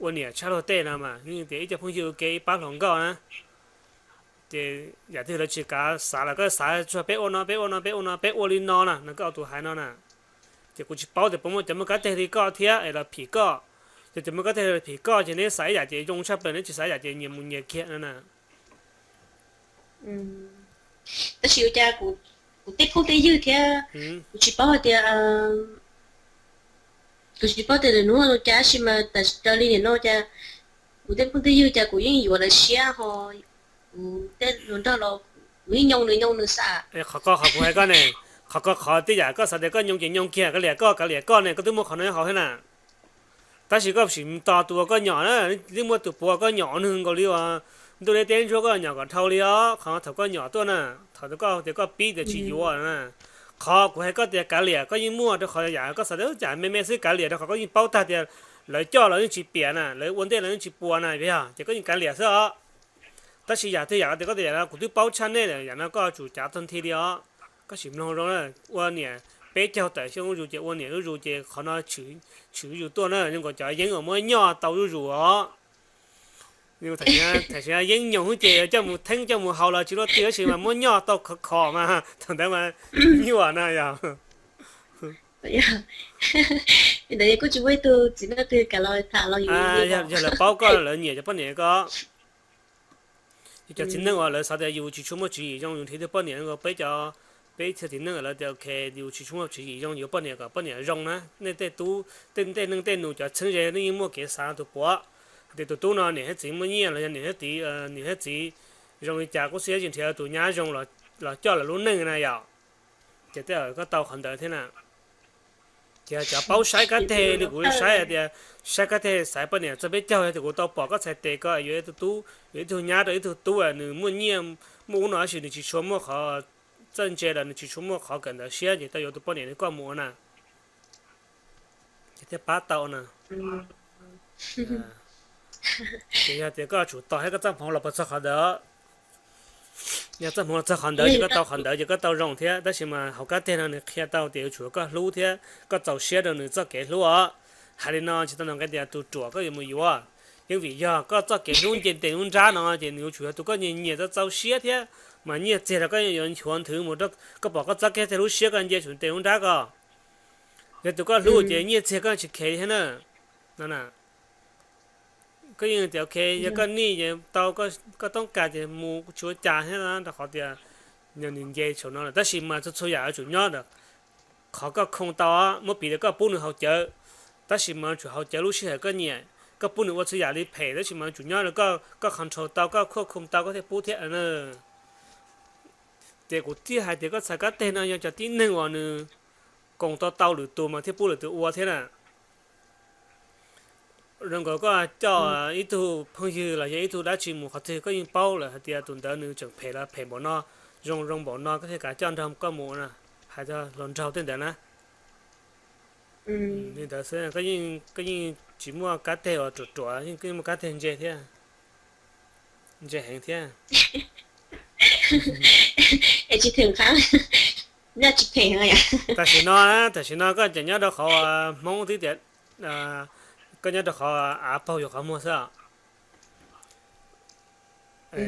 ua niam tshaj luag tej no mas, yeej tias ib co phooj ywg ua ke ib pab hluas nkauj na. Ces yam twg lawv tsis kav xav los koj xav tsuag peb ua no, peb ua no, peb ua no, peb ua li no na, no koj ua tus hais no na. Ces kuv tsis paub tias puas muaj cov muaj kab teg li koj thiab es los phim koj. Ces cov muaj kab teg los phim koj ces neb xav ib yam ces zoo tshaj plaws, neb tsis xav ib yam ces nyias mus nyias kiag no na. Tab sis ua cas kuv tej phooj tej ywg thiab, kuv tsis paub hais tias, kuv tsis paub tias lwm hnub ua cas, tab sis mas raws li nim no cas kuv tej phooj tej ywg cas kuv yeej yuav lawv siab ho kuv tej hluas nraug los kuv yeej nyoo nws nyoo nws xwb. Qhov ko qhov kuv hais koj ne, qhov ko qhov tej yam koj xav tias koj nyoo ces nyoo kiag, kav liam koj kav liam koj ne, koj twb muaj qhov no nyob hauv thiab na. Tab sis koj sim tos tus uas koj nyom na, yeej muaj tus puav koj nyom nws nkaus li uas ntuj deb teb ntsuab koj nyom kom dhau li os, qhov thaum koj nyom tuaj na, thaum koj tias koj pib tias tsis yuav na. Qhov kuv hais koj tias kav liam koj yeej muaj, rau qhov yam koj xav tias cas me me xwb, kav liam rau qhov koj yeej paub tag tias lawv coj los yeej tsis piam na, lawv ua ntej los yeej tsis puas na, yog ces koj yeej kav liam xwb os. Tab sis yam twg yam tias koj tias yam no kuv twb paub tshaj nej lawm, yam no koj tsum cav tag nthi li os. Koj sim mloog zoo na, ua niam peb caug tawm xyoo zuj zus ces ua niam zuj zus ces qhov no tshwm zuj zus tuaj na, zoo nkaus cov yeeb uas muab nyoj tau zuj zus os. Tham sim yeeb nyoos xwb ces coj mus theeb coj mus haus los tsis luaj twg tab sis mas muab nyoj tau khov kho mas thaum ntawd mas nyuaj na yog. Ntawd kuj tsis muaj ib tug txiv neej twg kam los tham los yus li os. Yog lawv paub koj lawv nyiam cov poj niam ko. Yus cov txiv neej uas lawv xav tias yus tsis tshua muaj tswv yim zoo, yus nrhiav tug poj niam nkaus peb cov, peb txhia txiv neej lawv tias ok, yus tsis tshua muaj tswv yim zoo, yuav poj niam kom poj niam zoo na. Nej tej tub, tej tej neej tej nus cov txheeb ze nej yeej muaj kev xav tus puav, hais tias tus tub no niam thiab txiv muaj nyiaj los yog niam thiab txiv, niam thiab txiv zoo li cas kuj xwb tsis nrhiav tus nyab zoo los coj lawv lub neej na yom. Ces tej zaum koj tau qhov ntawd thiab na. Ces cov paub saib kab teg li kuv saib hais tias, saib kab teg xaiv poj niam txog peb caug, yog tias kuv tau pom koj txhais tes ko yuav ib tug tub, yuav ib tug nyab rau ib tug tub, nws muaj nyiaj muaj ub no tab sis nws tsis tshua muaj qhov txawj ntse los nws tsis tshua muaj qhov kawm ntawv siab ces tau yuav tus poj niam nws koj mus ua na. Ces thiaj pab tau na. Ces yog tias koj tsum tos thiab koj txoj hmoov los puas txog qhov ntawd. Yog txoj hmoov los txog qhov ntawd ces koj tau qhov ntawd ces koj tau zoo thiab, tab sis mas hauv kab teg no nws qhia tau tias yuav tsum koj hlub thiab koj txaus siab rau nws txoj kev hlub os. Hais li no tsis tau nqe tias tus ruam koj yuav mus yuav. Yeej vim yog koj txoj kev hlub nce ntes lub nrab no ces nws yuav tsum yog tus koj nyiam nyiam txaus txaus siab thiab, mas nyiaj txiag los koj yuav nchuav nthwv mus rau, koj pom koj txoj kev teg lub siab koj nce txog ntes lub nrab ko. Yog tus koj hlub ces nyiaj txiag koj tsis khev thiab na. No na, koj yeej tias ok, yog koj nij ces tau, koj toob kas ces mus tsis ua cas thiab na, rau qhov tias nws nce saum no lawm. Tab sis mas txhua txhua yam yuav tsum nyob ntawm qhov koj khoo tau, muab piv tias koj pub nws haus cawv, tab sis mas yuav tsum haus cawv lub sij hawm koj nyiam, koj pub nws ua txhua yam li phem tab sis mas yuav tsum nyob rau koj, koj control tau, koj khoo tau koj thiaj pub thiab na. Ces kuv thiaj hais tias koj txhais kab teg no yog cov tib neeg uas nws koom tau tau lwm tus mas thiaj pub lwm tus ua thiab na. Zoo nkaus koj coj ib tug phooj ywg los yog ib tug dab tsi mus qhov twg koj yeej paub lawm hais tias tus ntawd nws tseem phem los phem npaum no, zoo zoo npaum no koj thiaj kav coj nrog koj mus na. Hais txog hluas nraug tej ntawd na. Li ntawd xwb, koj yeej tsis muaj kab teg uas ruam ruam, yeej koj yeej muaj kab teg ntse thiab, ntse heev thiab. Es tsis phem qab, nyob tsis phem. Tam sim no, tam sim no koj tseem nyob rau qhov Hmoob twb tias koj nyob rau qhov av paug yuav qhov muag xwb.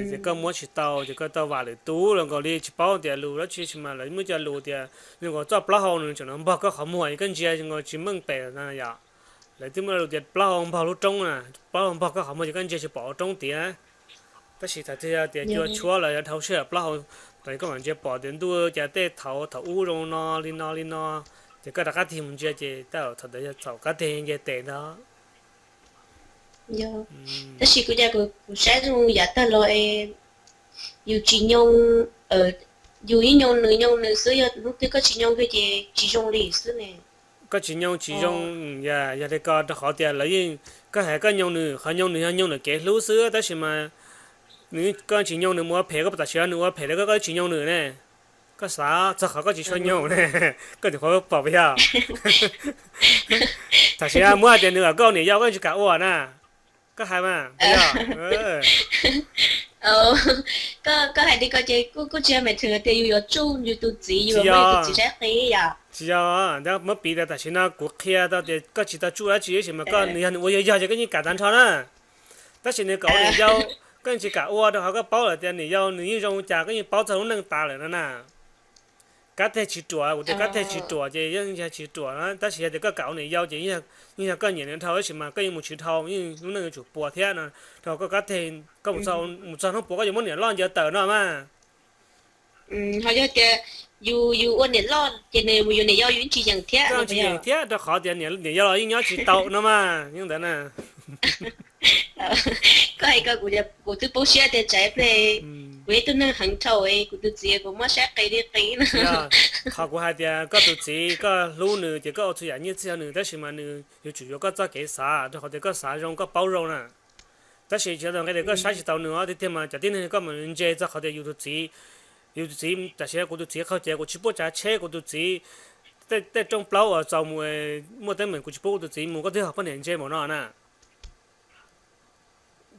Ces koj muab tsis tau ces koj tau vam lwm tus los nkaus li tsis paub tias lus dab tsi sis mas lawv muaj cov lus tias zoo nkaus txoj plaub hau nws tseem nov npog koj qhov muag es koj ntsia zoo nkaus tsis meej pem no yom. Lawv twb muaj lus tias plaub hau npog lub roob na, plaub hau npog koj qhov muag ces koj ntsia tsis pom hauv roob tiag. Tab sis thaum twg tias cua tshuab los yog dhau sij hawm plaub hau, thaum koj mam ntsia pom tias ntuj cas tej thaum thaum ub zoo no li no li no, ces koj rov qab tig mus ntsia ces thaum ntawd yog thaum koj tig nce tes ntag. Tab sis kuv cas kuv saib zoo yav tag los es yus tsis nyoo, yus ib nyoo nws nyoo nws xwb, yog hnub twg koj tsis nyoo kiag ces tsis zoo li xwb ne. Koj tsis nyoo tsis zoo, yog li ko rau qhov tias lawv yeej, koj hais koj nyoo nws, qhov nyoo nws yog nyoo nws kev hlub xwb, tab sis mas nws, koj tsis nyoo nws mus ua phem, koj tam sim no nws ua phem rau koj, koj tsis nyoo nws ne. Koj xav txog qhov koj tsis tshua nyoo ne, koj tseem qhuav pom puas yog? Tam sim no muab hais tias nws kom koj ua niam yau koj tsis kam ua na, koj hais mas puas yog? Koj hais li ko ces kuj tsis yog meem theem tias yus yuav tsuj yus tus txiv, yus yuav muab yus tus txiv saib qis yom. Tsis yog, muab piv tias tam sim no kuv qhia tau tias koj tsis tau tsuj dab tsi tab sis mas koj, nws yog nws ua yog yog ces koj yeej kam tag nrho na. Tab sis nws kom ua niam yau, koj yeej tsis kam ua rau qhov koj paub lawm tias niam yau nws yeej zoo li cas, koj yeej paub txog lub neej tas lawm no na. Kab teg tsis ruam, kuv tias kab teg tsis ruam ces yeej yog tsis ruam na, tab sis yog tias koj kam ua niam yau ces yeej yog koj nyiam nws dhau tab sis mas koj yeej mus tsis dhau, yeej lub neej yuav tsum puas thiab no, rau qhov koj kab teg, koj mus txog, mus txog hnub puas koj yuav muab niam loj ncaws tawm no mas. Ho yog tias yus, yus ua niam loj ces nws mus yuav niam yau yus yeej tsis yeem thiab, tsis yeem thiab rau qhov tias niam yau los yeej nyob tsis tau no mas, yeej ntawd na. Koj hais ko kuv twb poob siab tias tsam ib pliag kuv yog ib tug neeg heev dhau, kuv tus txiv kuv muab saib qis li qis no. Qhov kuv hais tias koj tus txiv koj hlub nws ces koj ua txhua yam nyiaj txiag nws, tab sis mas nws yuav tsum yuav koj txoj kev xav, rau qhov tias koj xav zoo koj paub zoo na. Tab sis tsis tau nqe tias koj saib tsis tau nws os, tiag tiag mas cov tib neeg koj mam ntse txog qhov tias yus tus txiv, yus tus txiv tam sim no kuv tus txiv qaug cev kuv tsis pub tsav tsheb, kuv tus txiv tej rooj plaub uas txaus mus muaj teeb meem kuv tsis pub kuv tus txiv mus, koj twb ho poj niam ntse npaum no na.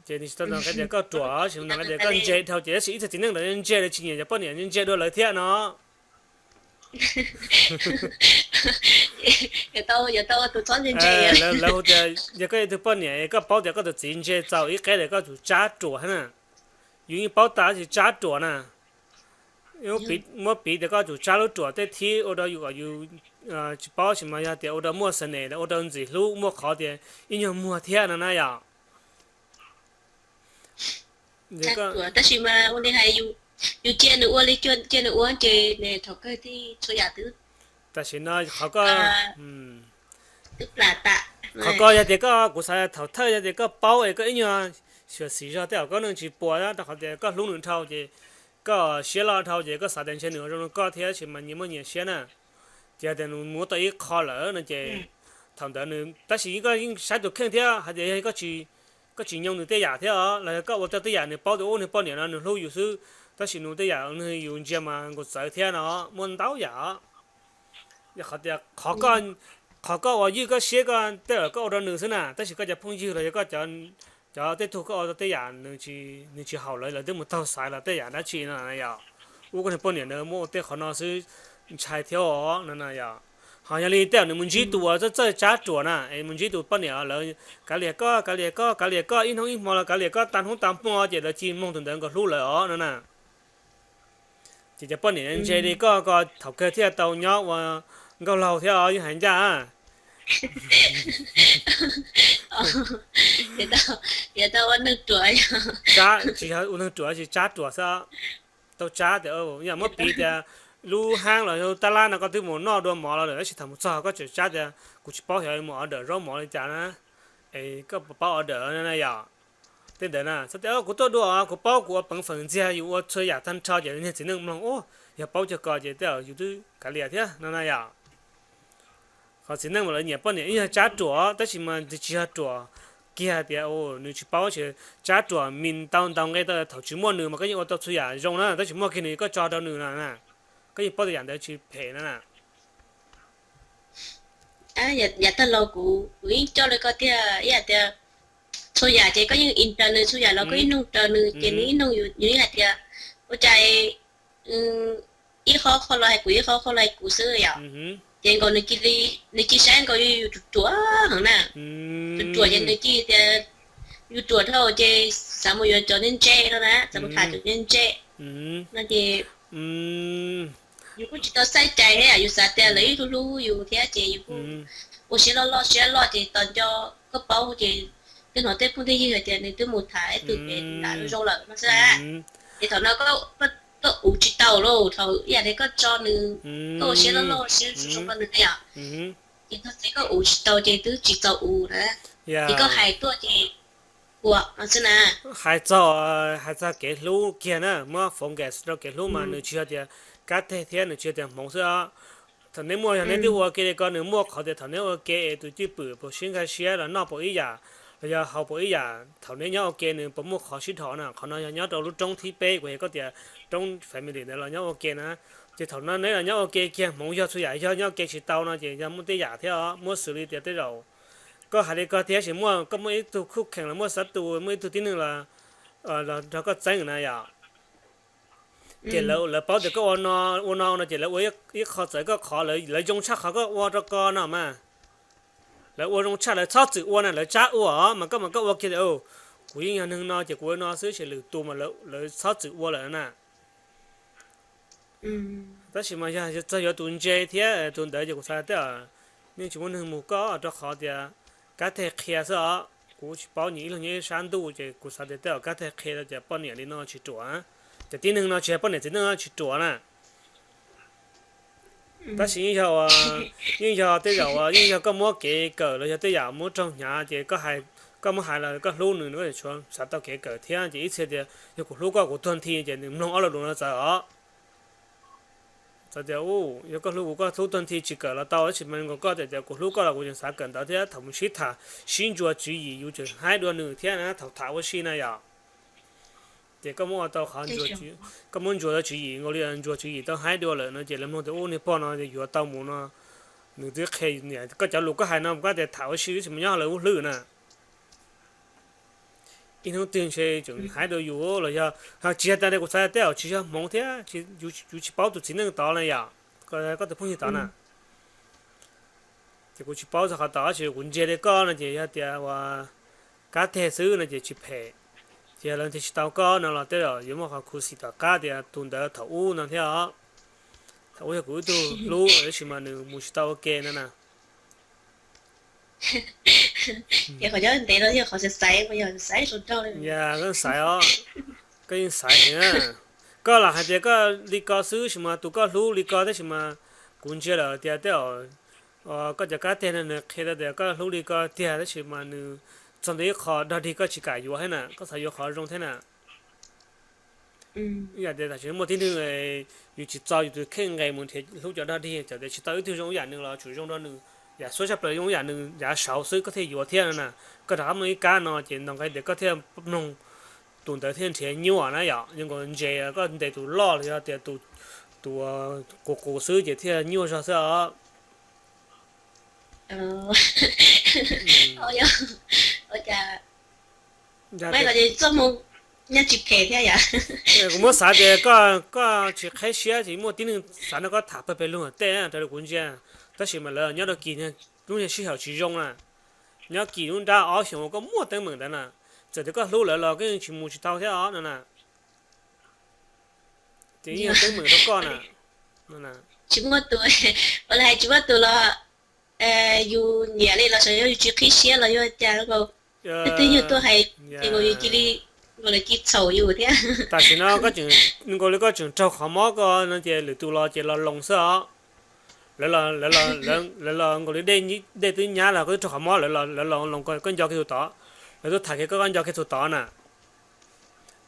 Ces nws tsis tau nqe tias koj ruam, tsis tau nqe tias koj ntse dhau ces tab sis ib txhia txiv neej ntawd ntse lawv tsis nyiam cov poj niam ntse dua lawv thiab no. Lawv hu tias yog koj ib tug poj niam koj paub tias koj tus txiv ntse txaus ib qeb lawm koj tsum tsab ruam thiab na. Yus yeej paub tas tsis tsab ruam na. Muab piv tias koj tsum tsab lub ruam tej thib ua rau yus kom yus tsis paub sis mas yog tias ua rau muaj xav nes, ua rau ntxim hlub, muaj qhov tias ib nyuag muag thiab no na yom. Tab sis mas ua li hais, yus cia nws ua li cia nws ua ces thaum kawg txhua yam twb, tam sim no qhov koj, qhov koj yog tias koj, kuv xav thaum thawj yog tias koj paub es koj ib nyuag xyuam xim zog tej zaum koj neej tsis puas rau qhov tias koj hlub nws dhau ces koj siab loj dhau ces koj xav tias ntshe nws zoo li koj thiab sis mas nyias muaj nyias siab na. Ces yog tias nws muab tau ib qho lawm no ces thaum ntawd nws, tab sis koj yeej saib tus kheej thiab hais tias yog koj tsis nyoo nws tej yam thiab os los yog koj ua tau tej yam nws paub tias ub niag poj niam no nws hlub yus xwb, tab sis nws tej yam yus ntsia mas nkaus txawv thiab no, muaj ntau yam. Yog qhov tias qhov koj ua ywj koj siab koj tej zaum koj ua rau nws xwb na, tab sis koj cov phooj ywg los yog koj cov tej tug koj ua tau tej yam nws tsis haum lawv, lawv twb mus taug xaiv los tej yam dab tsi no yom. Ub koj niag poj niam ntawd muab ua tej qhov no xwb ntshai thiab os no na yom. Ho yog li tej zaum nws mus ntsib tus uas txawj txawj tsab ruam na, es mus ntsib tus poj niam lawv kav liam koj kav liam koj kav liam koj ib hnub ib hmo los kav liam koj tag hnub tag hmo ces lawv cia li mloog tus ntawd nkawd hlub lawv os no na. Ces cov poj niam ntse li koj ko thaum kawg thiaj tau nyob ua nkauj laug thiab os, yeej hais ncaj. Tsis yog ua neeg ruam tsis tsab ruam xwb, tau tsab tias yog muab piv tias lub haab los yog tab lab no koj twb mus noj dua mov los lawm tab sis thaum mus txog koj tseem tsab tias kuv tsis paub xyov mus order zaub mov li cas na, es koj paub order na yom. Tej ntawd na txhob tias kuv tuaj dua os, kuv paub kuv ua peev fawm ntxiag yus ua txhua yam tag nrho ces niag txiv neej mloog ub yog paub cog ko ces tej zaum yus twb kav liam thiab no na yom. Qhov txiv neej mas lawv nyiam poj niam ib yog tsab ruam tab sis mas tsis yog ruam kiag tias nws tsis paub, tsab ruam mis tau ntaus nqe tau thaum tsis muaj nws mas koj yeej ua tau txhua yam zoo na, tab sis muaj kiag nws koj tso rau nws no na, koj yeej paub tias yam ntawd tsis phem no na. Yav tag los kuv, kuv yeej coj li koj tiag ib yam tias txhua yam ces koj yeej ib raws nws, txhua yam los koj ib noog raws nws ces nws ib noog yus yeej hais tias ua cas ib qho qhov los hais kuv, ib qho qhov los hais kuv xwb yom. Ces nkaus nws cia li, nws cia saib nkaus yus ruam ruam heev na, ruam ruam ces nws cia tias yus ruam dhau ces xav mus yuav cov ntse ntse no na, xav mus tham cov ntse ntse no ces Yus kuj tsis tau xav cai thiab, yus xav tias lawv ib tug hlub yus thiab ces yus kuj ua siab loj loj siab loj ces tos nco koj paub ces twb hnov tej phooj tej ywg hais tias nws twb mus tham ib tug pem nram zoo lawm no xwb. Ces thaum no koj uv tsis tau lauj, thaum ib yam li koj tso nws, koj ua siab loj loj siab zoo rau nws yom, ces thaum txij koj uv tsis tau ces twb tsis txaus uv na, ces koj hais tuaj ces ua no xwb na. Hais txog, hais txog kev hlub kiag na, muab focus rau kev hlub mas nws tsis yog tias kab teg thiab nws tsis yog tias hmoov xwb os. Thaum neb muaj, yog neb twb ua ke li ko, nws muaj qhov tias thaum neb ua ke es tus cwj pwm puas sib nkag siab los noj puas ib yam, los yog haus puas ib yam, thaum neb nyob ua ke nws puas muaj qhov sib dhos na. Qhov no yog nyob rau lub roob thib peb uas yog koj tias roob family ntawd los nyob ua ke na. Ces thaum no neb los nyob ua ke kiag hmoov yog txhua yam yog nyob ua ke tsis tau no ces yog muaj tej yam thiab os, muab xws li tias tej zaum koj hais li ko tiag sis muaj, koj muaj ib tug khuj kheem los muaj xab tus muaj ib tug tib neeg los nrog koj txeeb na yom. Ces lawv paub tias koj ua no, ua no no ces lawv ua ib qho txawv koj qhov, lawv zoo tshaj qhov koj ua rau ko no mas. Lawv ua zoo tshaj, lawv txhob txwm ua na, lawv tsab ua os mas koj, mas koj ua kiag tias kuv yeej yog neeg no ces kuv ua no xwb ces lwm tus mas lawv txhob txwm ua lawm na. Tab sis mas yog txog yuav tus ntse thiab tus ntawd ces kuv xav tias yeej tsis muaj neeg mus koj rau qhov tias kab teg qhia xwb os. Kuv tsis paub nyias ib leeg nyob ib sab ntuj ces kuv xav tias tej zaum kab teg qhia rau tias poj niam li no tsis ruam, ces tib neeg no tsis yog poj niam txiv neej no tsis ruam na. Tab sis yeej yog, yeej yog tej zaum yeej yog koj muab kev kawm los yog tej yam muab raug hnyav ces koj hais, koj muab hais los koj hlub nws, nws yuav tsum xav tau kev kawm thiab. Ces ib txhia tias yog kuv hlub koj kuv tuag nthi ces nws mloog ob lo lus no txawv os. Txawv tias yog koj hlub kuv koj hlub tuag nthi tsis kawm los tau, tab sis mas nkaus koj tias kuv hlub koj los kuv yeej xav kawm ntawv thiab. Thaum mus sib tham sib ntsuas tswv yim yus tseem haib dua nws thiab na thaum tham ua si na yom. Ces koj muab ua tau qhov, koj muab ntsuas tau tswv yim nkaus li ntsuas tswv yim tau haib dua lawm no ces lawv mloog tias ub niag pog no yuav tau mus no, nws twb qhia niam koj cov lus koj hais no koj tias tham ua si tab sis mas nyob lawv lub hlwb na. Ib hnub twg ntshe tseem haib dua yus los yog, tsis yog tas li kuv xav tej zaum tsis yog hmoov thiab, yus tsis paub tus txiv neej tod na yom, koj tus phooj ywg tod na. Ces kuv tsis paub txog qhov tod tab sis kuv ntsia li koj no ces yog tias uas kab teg xwb no ces tsis phem. Ces yog lawv nrhiav tsis tau koj no los tej zaum yuav muaj qhov khuv xim tom qab tias tus ntawd thaum ub no thiab os. Thaum ub yog kuv ib tug hlub tab sis mas nws mus tsis tau ua ke no na. Ces qhov nyob ntev no yog qhov xaiv xaiv, yog xaiv zoo nraug li. Yog, koj xaiv os, koj yeej xaiv heev na. Koj lam hais tias koj li ko xwb sis mas tus koj hlub li ko tab sis mas kuv ntsia lawm tias tej zaum koj cov kab teg no nws qhia tau tias koj hlub li ko tiag tab sis mas nws txog ntawm ib qho dog dig koj tsis kam yuav thiab na, koj xav yuav qhov zoo thiab na. Ib yam tias tam sim no muaj tib neeg yus tsis txo yus tus kheej nqes mus nrhiav hlub cov dog dig, txawm tias tsis tau ib tug zoo ib yam nws los tsum zoo rau nws, yam suab tshaj plaws zoo ib yam nws yav saud xwb koj thiaj yuav thiab na. Koj rov qab muaj ib kab no ces ntaus nqe tias koj thiaj mloog tus ntawd thiaj nrhiav nyuaj na yom, zoo nkaus ntses koj ntes tus loj los yog tias tus qus qus xwb ces thiaj nyuaj zog xwb os. Ua cas txoj moo nyob tsis phem thiab yom. Kuv muab xav tias koj tsis qheb siab ces muaj tib neeg xav nrog koj tham pawg pes lug tej raws li kuv ntsia, tab sis mas lawv nyob rau kis lub niag sij hawm tsis zoo na. Nyob kis lub nrab ob xyoos uas koj muaj teeb meem ntawd na, txawm tias koj hlub lawv los koj yeej tsis mus tsis tau thiab os no na. Ces yeej yog teeb meem rau koj na. Tsis muaj tus, ua li hais tsis muaj tus los yus nyiam li los sav yog yus tsis qhib siab los yog cas, leej twg yog tuaj hais ces nkaus yus cia li, nkaus lawv cia li txhaum yus thiab. Tam sim no nkaus li koj tseem raug qhov mob ko no ces lwm tus los ces los loos xwb os. Lawv los nkaus li dej twb nyab los koj twb raug qhov mob, lawv los loos koj nco kiag tus tod, lawv tuaj tham kiag koj koj nco kiag tus tod na.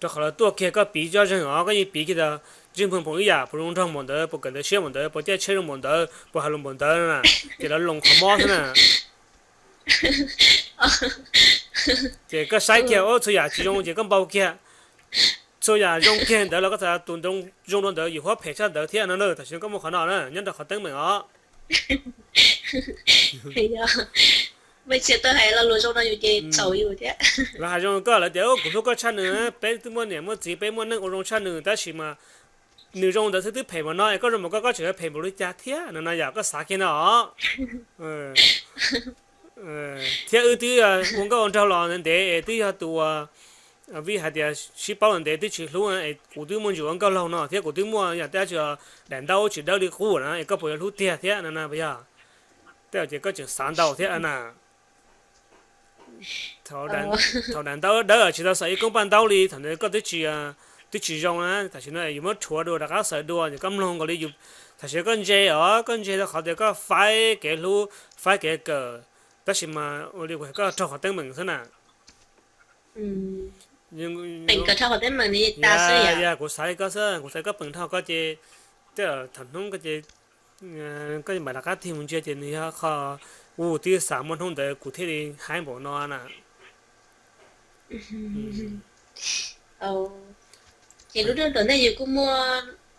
Rau qhov lawv tuaj kiag koj piv tsob zeeg os, koj yeej piv kiag tias Ntseej Phoom ib yam puas zoo nraug npaum ntawd, puas kawm ntawv siab npaum ntawd, puas caij tsheb zoo npaum ntawd, puas hais lus npaum ntawd na, ces lawv loos qhov mob xwb na. Ces koj saib kiag txhua yam tsis zoo ces koj npau kiag. Txhua yam zoo kiag ntawd los koj xav tus zoo rau ntawd yus huab phem tshaj ntawd thiab no na, tam sim no koj muaj qhov no na nyob rau qhov teeb meem os. Lawv hais zoo koj lawv tias kuv hlub koj tshaj nws, peb twb muaj niam muaj txiv peb muaj neej ua zoo tshaj nws tab sis mas nws zoo ntawd xwb twb phem npaum no es koj zoo npaum koj koj tseem yuav phem npaum li cas thiab no no yom, koj xav kiag no os. Thiab wb twb ua nkauj ua nraug los ntev ntev es twb yog tus uas Vij hais tias sib paub ntev twb tsis hlub, es kuv twb muaj ntsis ua nkauj laug no thiab kuv twb muaj yam tej dab tsi daim ntaub tsis dawb li qub na, es koj puas yuav hlub tiag thiab no na, puas yog? Tej zaum ces koj tseem xav ntau thiab na. Thaum daim ntaub dawb tsis tau xaws ib koob paj ntaub li, thaum ntawd koj twb tsis zoo na, tam sim no yus muab rhuav dua rov qab xaws dua ces koj mloog nkaus li, tam sim no koj ntse os, koj ntse rau qhov tias koj faib kev hlub, faib kev kawm, tab sis mas ua li kuv hais koj raug qhov teeb meem xwb na. Yog kuv xav li koj xwb, kuv xav koj peem dhau koj ces, tej zaum thaum hnub koj ces koj mam rov qab tig mus ntsia ces nws yog qhov uas twb xav muaj hnub ntawd kuv thiaj li haib npaum no na. Ces lub neej tom ntej yus kuj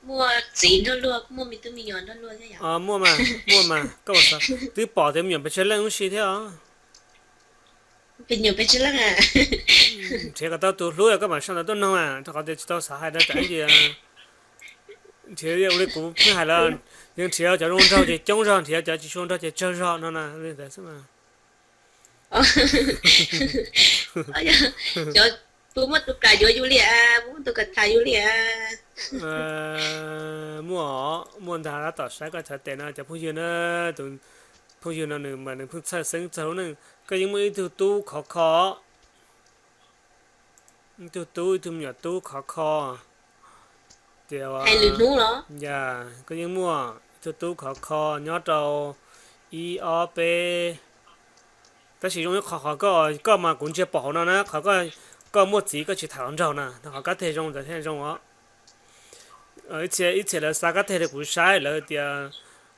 muaj txiv nrog luag, kuj muaj me tub me nyuam nrog luag thiab yom? Muaj mas, muaj mas, koj twb pom tias me nyuam pes tsawg leej ub si thiab os. Nrhiav kom tau tus hlub koj mam sau ntawv tuaj noog, rau qhov tias tsis tau xav hais rau cov ib yam nrhiav ua li kuv twb hais lawm, yeej nrhiav cov zoo nraug ces coob zog, nrhiav cov tsis zoo nraug ces tsawg zog no na, li ntawd xwb mas. Cov puas muaj tus kam yuav yus li, puas muaj tus kam tham yus li? Muaj, muaj ntag, tab tom saib koj chav tes no cov phooj ywg na, tus phooj ywg no nws mas nws pheej txhawj xeeb txog lub neej, koj yeej muaj ib tug tub khov kho, ib tug tub, ib tug me nyuam tub khov kho. Ces, yog, koj yeej muaj ib tug tub khov kho nyob rau ib ob peb, tab sis zoo ib qho qhov koj, koj mas kuv ntsia pom hauv no na, qhov koj muaj txiv koj tsis tham hluas nraug na, qhov kab teg zoo ntawd thiaj zoo os. Ib txhia lawv xa kab teg rau kuv saib, lawv tias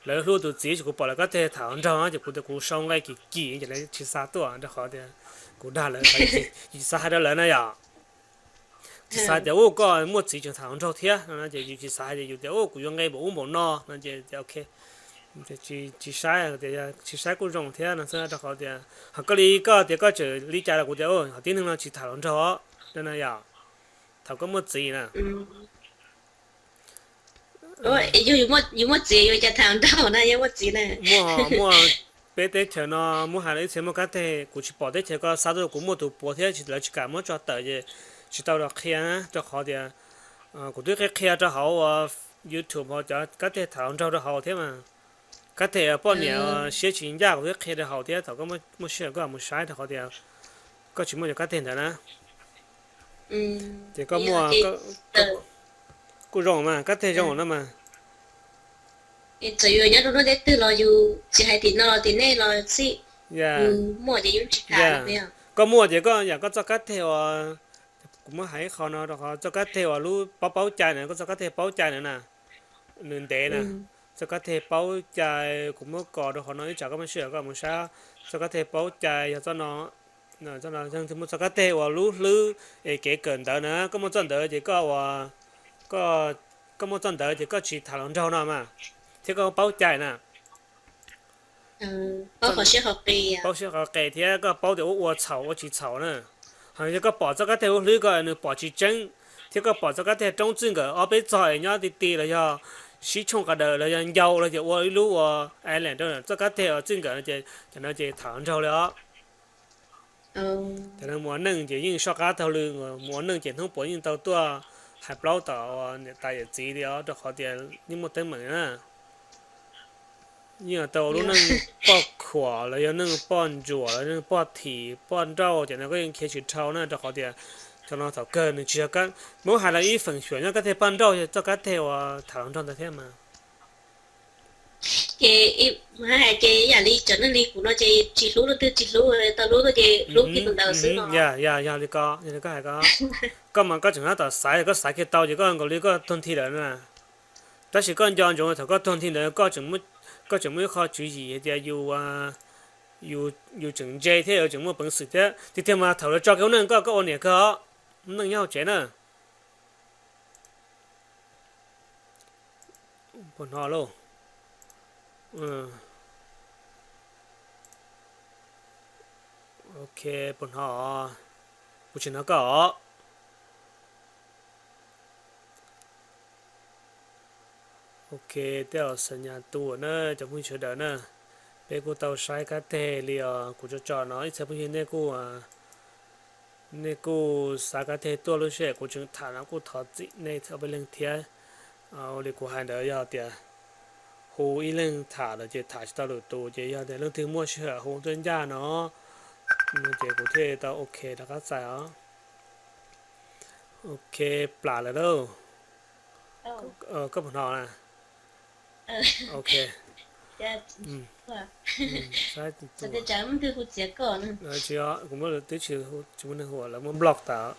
lawv hlub tus txiv, ces kuv pom lawv kab teg tham hluas nraug no ces kuv tias kuv sau nqe kim kim ces lawv tsis xa tuaj rau qhov tias kuv dag lawv, yus tsis xav hais rau lawv na yom. Tsis xav tias ub koj muaj txiv tseem tham hluas nraug thiab no ces yus tsis xav hais tias yus tias ub kuv yuav nqe npaum ub npaum no no ces tias ok, tsis saib, tias tsis saib kuj zoo thiab no xwb, rau qhov tias ho koj li koj tias koj tseem li cas los kuv tias ho tib neeg no tsis tham hluas nraug os, no yom. Thaum koj muaj txiv na. Yus muaj txiv yus cas tham hluas nraug na, yog muaj txiv na. Muaj, muaj, peb teb chaws no muab hais los ib txhia muaj kab teg, kuv tsis pom teb chaws koj xa tuaj, kuv muaj tus puav thiab lawv tsis kam muab tso tawm ces tsis tau los qhia na, rau qhov tias kuv twb qhia qhia rau hauv YouTube hauv cov kab teg tham hluas nraug rau hauv thiab mas. Kab teg poj niam siab tsis ncaj kuv twb qhia rau hauv thiab, thaum koj muaj sij hawm koj mus saib rau qhov tias koj tsis muaj cov kab teg ntawd na. Ces koj muaj, kuj zoo mas, kab teg zoo no mas. Txawm yus nyob rau lub teb twg los yus tsis hais tim no los tim nej los xij, yus muaj ces yus tsis tham. Koj muaj ces koj yam koj txoj kab teg uas, kuv muab hais ib qho no rau qhov txoj kab teg uas lub paub paub cai na, koj txoj kab teg paub cai na na, nws ntev na. Txoj kab teg paub cai kuv muab kos rau qhov no ib tsam koj muaj sij hawm koj mus saib. Txoj kab teg paub cai yog txoj no, yog muaj txoj kab teg uas lub hlwb es kev kawm ntawv na, koj muaj txoj ntawd ces koj ua, koj muaj txoj ntawd ces koj tsis tham hluas nraug no mas, thiab koj paub cai na. Paub siab qhov qes thiab koj paub tias ua ua txhaum ua tsis txhaum na. Ho yog koj pom txoj kab teg lub hlwb koj nws pom tsis tseeb, thiab koj pom txoj kab teg roob txij nkawm ob peb txog es nyob ti ti los yog sib tshooj qas daws los yog ncau los ces ua ib lub ua island rau txoj kab teg txij nkawm no ces, cov no ces tham hluas nraug li os. Cov no mus ua neej ces yeej soj qab taug lw, mus ua neej ces hnub puav yeej tau tuaj hais plaub tom niam tais yawm txiv li os, rau qhov tias yeej muaj teeb meem na. Yeej tau ua lub neej poj khuam los yog neej poj ntsuam los neej poj thim poj nrauj ces no koj yeej khiav tsis dhau na, rau qhov tias cov no thaum kawg nws tsis yog, muab hais los ib feem xyuam nyob kab teg poj nrauj yog txoj kab teg uas tham hluas nraug ntawd thiab mas. Ces hais ces yam li cov neeg li kuv no ces tsis hlub leej twg tsis hlub, tau hlub tuaj ces hlub kiag tus ntawd xwb no. Yog, yog, yog li ko, yog li koj hais ko. Koj mas koj tseem tab tom xaiv, koj xaiv kiag tau ces koj nkaus li koj tuag nthi lawm na. Tab sis koj nco ntsoov thaum koj tuag nthi ntawd koj tseem muaj ib qho tswv yim hais tias yus, yus tseem ntse thiab yus tseem muaj peev xwm thiab. Tiag tiag mas thaum lawv tso kiag lub neej koj, koj ua niam kawg os, lub neej nyob hauv tsev na. Puas hnov lauj? Ok, puas hnov os? Kuv tsis hnov koj os. Ok, tej zaum xam nyas tu na cov phooj ywg sawv daws na. Peb kuj tau saib kab teg li os, kuv tso tso no ib txhia phooj ywg nej kuj Nej kuj xav kab teg tuaj lub sij hawm kuv tseem tham no kuj thov txim nej ob peb leeg thiab. Ua li kuv hais ntawd yog tias hu ib leeg tham lawm ces tham tsis tau lwm tus ces yog tias leej twg muaj sij hawm hu tuaj ncaj no ces kuv thiaj tau ok rov qab txais os. Ok, plam lawm lauj. Koj puas hnov na? Ok. Tsis, kuv muaj twb tsis hu, lawv muab block tas.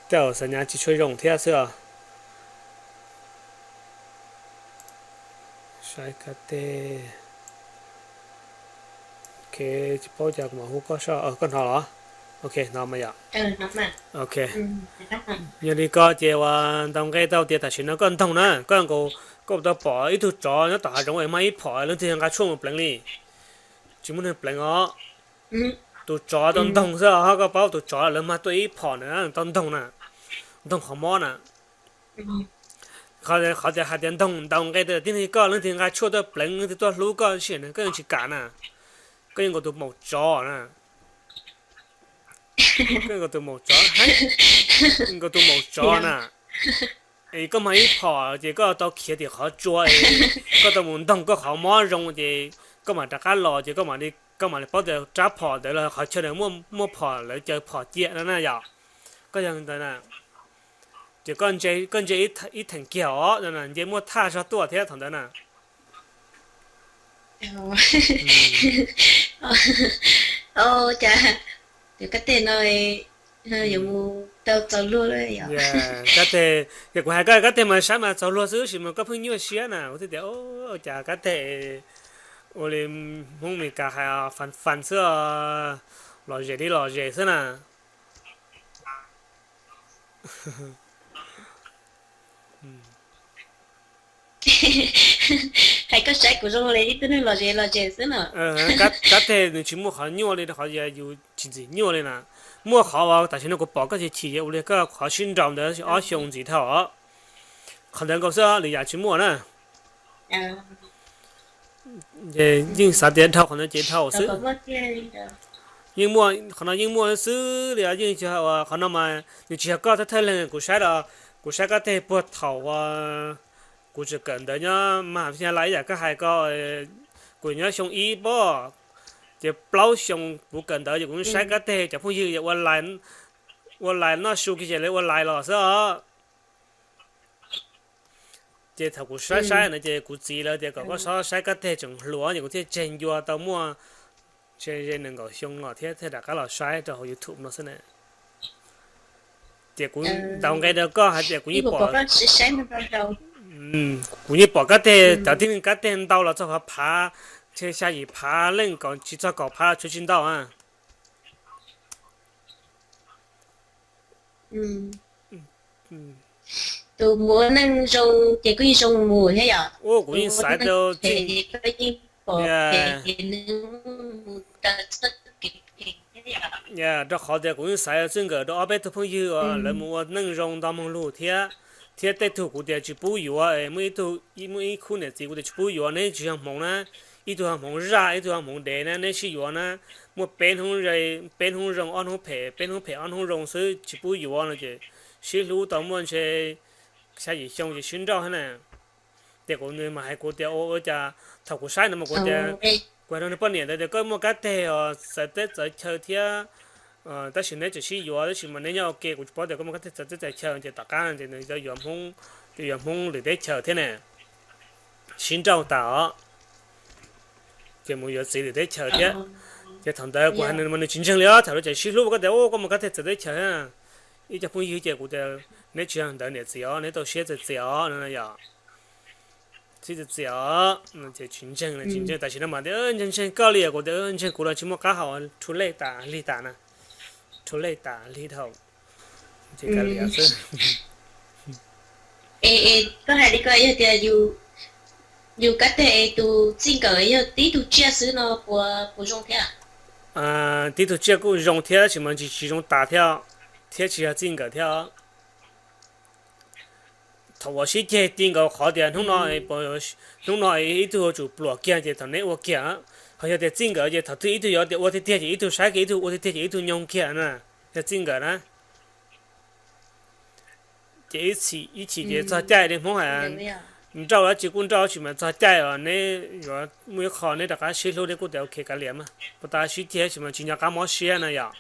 Tej zaum xav nyab tsis tshua zoo thiab xwb os. Saib kab teg. Ok, tsis paub cas kuv mam hu koj soj, koj hnov los? Ok, hnov mas yom. Ok. Yog li ko ces uas ntaus nqe tau tias tam sim no koj ntoog na, koj nkaus, koj tau pom ib tug tsov nyob tom hav zoov es mag ib phom leej twg nqa tshuaj mus pleev li. Tsis muaj neeg pleev os. Tus tsov tau ntoog xwb os, koj paub tus tsov lawv mag tuaj ib phom na, tau ntoog na, ntoog qhov mob na. Qhov tias hais tias ntoog ntaus nqe tias tib neeg koj leej twg nqa tshuaj tuaj pleev, leej twg tuaj hlub koj sij hawm no koj yeej tsis kam na. Koj yeej nkaus tus maum tsov na. Koj nkaus tus maum tsov, nkaus tus maum tsov na. Es koj mag ib phom ces koj tau khiav tim qhov tsua es koj tau mus ntoog koj qhov mob zoo ces koj mam rov qab los ces koj mam li, koj mam li paub tias rab phom ntawd los qhov chaw ntawd muaj phom, lawv caw phom ciaj no na yom. Koj yog ntawd na, ces koj ntse ib theem kiag os, nce muaj thaj zog tuaj thiab thaum ntawd na. Cas tus kab teg no yuav mus tau txaus luag li. Kab teg, yog kuv hais koj kab teg mas saib mas txaus luag xwb sis mas koj pheej nyuaj siab na, kuv thiaj tias cas kab teg ua li Hmoob Mes Kas hais fans fans xwb, lom zem li lom zem xwb na. Hais koj saib kuv zoo li ib tug neeg lom zem lom zem xwb na. Kab teg nws tsis muaj qhov nyuaj li rau qhov yus tsis ntxim nyuaj li na. Muaj qhov uas tam sim no kuv pom koj chim chim ua li koj qhov sib nraus ntawd ob xyoo ntxiv dhau os. Qhov ntawd nkaus xwb, lwm yam tsis muaj na. Ces yeej xav tias dhau qhov ntawd ces dhau xwb. Yeej muaj qhov no, yeej muaj xwb li, yeej qhov no mas nws tsis yog koj thawj thawj leeg kuv saib los, kuv saib kab teg puag thaum uas kuv tseem kawm ntawv nyob mas hais tias lais ib yam koj hais ko, kuv nyob xyoo ib pob, ces plaub xyoo kuv kawm ntawv ces kuv saib kab teg cov phooj ywg ua lais noj su kiag ces lawv ua lais los xwb os. Ces thaum kuv saib saib no ces kuv txiv lawv tias kom koj txhob saib kab teg tseem hluas ces kuv thiaj tseg ncua tau muaj ntshe ze nees nkaum xyoo los thiab thiaj rov qab los saib rau hauv YouTube no xwb na. Ces kuv ntaus nqe rau koj hais tias kuv yeej pom, kuv yeej pom kab teg cov tib neeg kab teg ntau los txog phav phav, ntshe xya yim phav leej, kom tsis txog kaum phav los tsuav tsis ntau. Tus mus ua neej zoo ces kuj yeej zoo mus thiab yom. Ua kuv yeej xaiv tau, rau qhov tias kuv yeej xaiv txij nkawm rau ob peb tug phooj ywg uas lawv mus ua neej zoo nto moog lug thiab, thiab tej tug kuv tias tsis pub yuav, muaj ib khub niam txiv kuv tias tsis pub yuav, neb tsis yog hmoov na, ib tug yog hmoov zaj, ib tug yog hmoov dev na, neb sib yuav na, muaj peb hnub, peb hnub zoo ob hnub phem, peb hnub phem ob hnub zoo xwb tsis pub yuav no ces sib hlub tau muaj ntshe xya yim xyoo ces sib nrauj thiab na. Ces kuv, nws mas hais kuv tias ua cas thaum kuv saib no mas kuv tias, kuv hais rau nws poj niam ntawd tias koj muaj kab teg os, txawv teb txawv chaw thiab, tab sis neb tseem sib yuav tab sis mas neb nyob ua ke, kuv tsis paub tias koj muaj kab teg txawv teb txawv chaw ces tom qab ces nws yuav hmoob, yuav hmoob lwm teb chaws thiab ne, sib nrauj tas os, ces mus yuav txiv lwm teb chaws thiab. Ces thaum ntawd kuv hais nws mas nws tsis ntseeg li os, thaum lawv tseem sib hlub koj tias koj muaj kab teg txawv teb chaws, ib co phooj ywg ces kuv tias neb tsis yog ntawd niam txiv os, neb tau siab txias txias os no yom. Txias txias os, ces tsis ntseeg, tsis ntseeg, tam sim no mas tias ntseeg ntseeg koj li, kuv tias ntseeg kuv los tsis muaj qab hau, rhu lej tas lig tas na, rhu lej tas lig dhau. Ces kav liam xwb. Es koj hais li ko yog tias yus kab teg es tus txij nkawm yog tib tug tsiaj xwb no puas, puas zoo thiab? Tib tug tsiaj kuj zoo thiab tab sis mas tsis, tsis zoo tas thiab, thiab tsis yog txij nkawm thiab. Thaum uas sib ceg ti nkaus qhov tias hnub no, hnub no ib tug yuav tsum pluam kiag ces thaum neb ua kiag, Ho yog tias txij nkawm ces thaum twg ib tug yuav tias ua tiag tiag ces ib tug saib kiag, ib tug ua tiag tiag ces ib tug nyoog kiag na. Yog txij nkawm na, ces ib chim ces txog caij li Hmoob hais, nrauj dab tsi kuj nrauj dab tsi mas txog caij os neb yuav muaj ib qho neb rov qab sib hlub neb kuj tias ok kav liam mas puas tas sib ceg tab sis mas tsis nco qab mob siab na yom.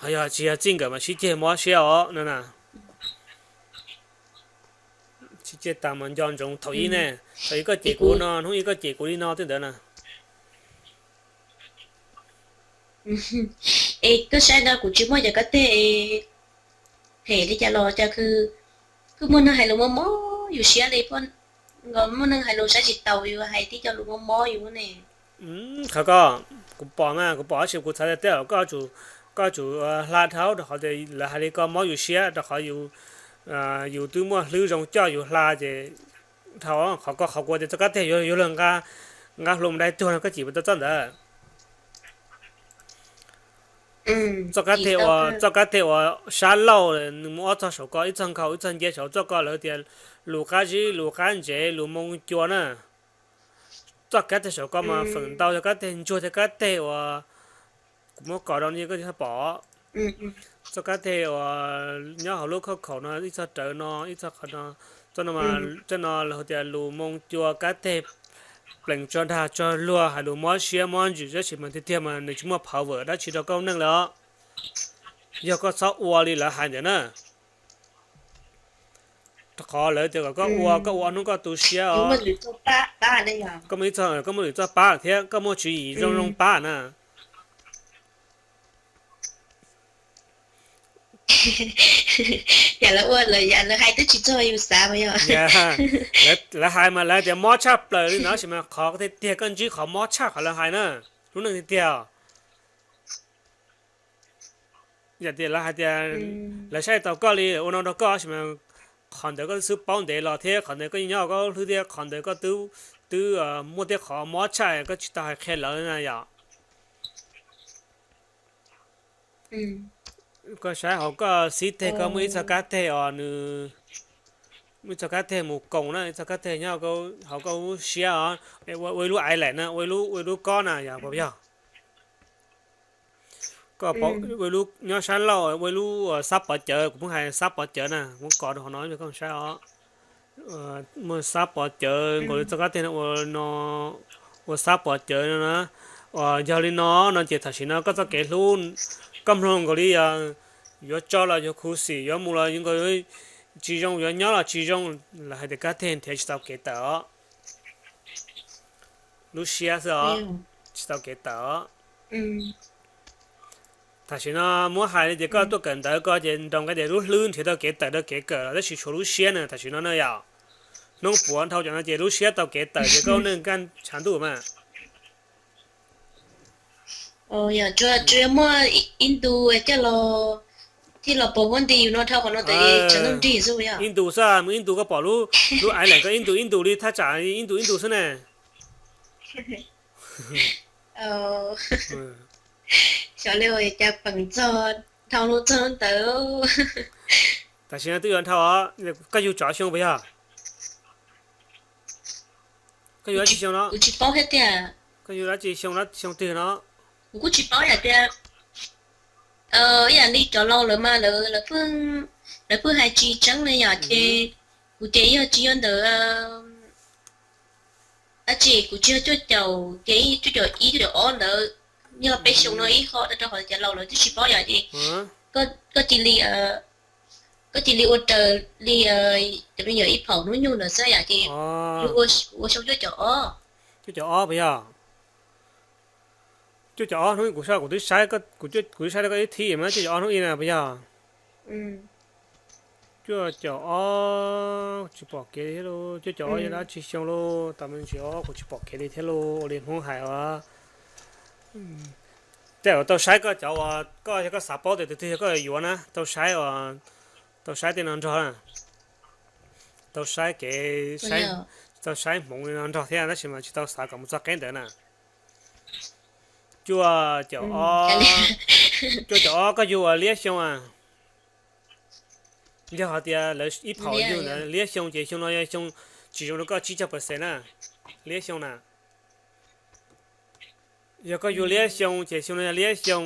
Ho yog tsis yog txij nkawm mas sib ceg mob siab os no na. Sib ceg tas mas nco ntsoov thaum ib ne, thaum ib koj cem kuv no, hnub ib koj cem kuv li no tej ntawd na. Es koj saib no kuv tsis muaj cov kab teg phem li cas los cas, kuj muaj neeg hais lus mob mob yus siab li, muaj neeg hais lus saib tsis taus yus, hais tib co lus mob mob yus ne. Qhov ko kuv pom mas, kuv pom tab sis kuv xav tias tej zaum koj tsum hla dhau rau qhov tias lawv hais li ko mob yus siab rau qhov yus twb muaj hlwb zoo coj yus hla ces dhau. Qhov ko qhov kuv tias txoj kab teg yuav luag nqa hlo mus dai tuag no koj cim puas tau txoj ntawd. Txoj kab teg uas, txoj kab teg uas sab laug nws muaj ob txog saum ko, ib txog nkaus ib txog nce saum, txoj ko lawv tias lus qab zib, lus qab ntsev, lus moo cua na. Txoj kab teg saum ko mas feem ntau yog kab teg ntsuag thiab kab teg uas kuv muab kos rau no koj thiaj pom. Txoj kab teg uas nyob hauv lub khauj khaum no, ib txog rawv no, ib txog qhov no, txoj no, txoj no lawv hu tias lus moo cua, kab teg plees tsog dag tsog luag, hais lus mob siab mob ntsws, tab sis mas tiag tiag mas nws tsis muaj power dab tsi rau koj neej lawm os. Yog koj txhob ua li lawv hais ntawd na. Rau qhov lawv tias kom koj ua, koj ua ob hnub koj tu siab os. Koj muaj lwm txoj pab thiab koj muaj tswv yim zoo zoo pab na. Yam lawv ua, yam lawv hais twb tsis txog yus xav mas yog. Lawv hais mas lawv tias mob tshaj plaws li no tab sis mas qhov tiag tiag koj ntsib qhov mob tshaj qhov lawv hais na. Lub neej tiag tiag. Yam tias lawv hais tias lawv saib tau koj li ua no rau koj tab sis mas qhov ntawd koj twb xub paub ntev los thiab qhov ntawd koj yeej nyob hauv koj lub hlwb thiab qhov ntawd koj twb muaj tej qhov mob tshaj koj tsis tau hais qhia lawv na yom. Koj saib hauv koj xib teg koj muaj ib txoj kab teg os, nws muaj ib txoj kab teg mus koom na, ib txoj kab teg nyob hauv koj lub siab os, ua ib lub ais laim na, ua ib lub kob na yog puas yog? Koj ua ib lub nyob sab laug, ua ib lub xab pov cawv, kuv pheej hais xab pov cawv na, muab kos rau hauv no koj saib os. Muaj xab pov cawv nkaus li txoj kab teg no ua no, ua xab pov cawv no na. Yog li no no ces tam sim no koj txoj kev hlub, koj mloog nkaus li yuav tso los yuav khuv xim, yuav mus los yuav nkaus, tsis zoo, yuav nyob los tsis zoo, lawv hais tias kab teg nrhiav tsis tau kev tawm os. Lub siab xwb os, tsis tau kev tawm os. Tam sim no muab hais li ces koj tuaj kawm ntawv ko ces nrog nqe tias lub hlwb nrhiav tau kev tawm rau kev kawm los tab sis tshuav lub siab na tam sim no na yom. Hnub puav dhau cov no ces lub siab tau kev tawm ces koj neej kaj tshav ntuj mas. Yog tsuas muaj ib ntu coj los, thiaj los pom huab nti yus no dhau qhov no tes tshav ntuj nrig xwb yog. Ib ntu xwb, mus ib ntu koj pom lub, lub ais laim ko ib ntu ib ntu li thaj tsam ib ntu ib ntu xwb ne. Xyov li cas peem txog dhau lub txog ntawd. Tam sim no twb yuav dhau os, koj yug tsov xyoo puas yog? Koj yug dab tsi xyoo no? Kuv tsis paub thiab tiag. Koj yug dab tsi xyoo, xyoo twg no? Kuv kuj tsis paub yam tias, ib yam li cov laus lawv mas lawv, lawv pheej hais tsis tseeb li yom ces kuv ces yog tsis yog ntawd dab tsi, kuv tsis yog cuaj caum ces cuaj caum ib cuaj caum ob ntawd, yog peb xyoo no ib qho rau qhov cov laus lawv twb tsis paub yom ces koj cia li, koj cia li ua raws li cov me nyuam ib phaum hnub nyoog ntawd xwb yom ces kuv ua xyoo cuaj caum ob. Cuaj caum ob puas yog? Cuaj caum ob hnub kuv saib, kuv twb saib, kuv twb saib rau koj ib thib mas cuaj caum ob hnub ib na puas yog? Cuaj caum ob tsis pom kev li thiab lauj, cuaj caum ob yog dab tsi xyoo lauj, tas me ntsis ob kuv tsis pom kev li thiab lauj, ua li Hmoob hais os. Tej zaum tau saib koj cov uas koj, yog koj xav paub tias tus twg yog koj yuav na, tau saib, tau saib tej no nrog na, tau saib kev, tau saib hmoov li no nrog thiab tab sis mas tsis tau xav kom mus txog qeb ntawd na. Cuaj caum ob, cuaj caum ob koj yug ua liab xyoo a? Yog hais tias lawv ib phaum yug ntawd liab xyoo ces xyoo no yog xyoo tsis zoo rau koj tsib caug percent na, liab xyoo na. Yog koj yug liab xyoo ces xyoo no yog liab xyoo,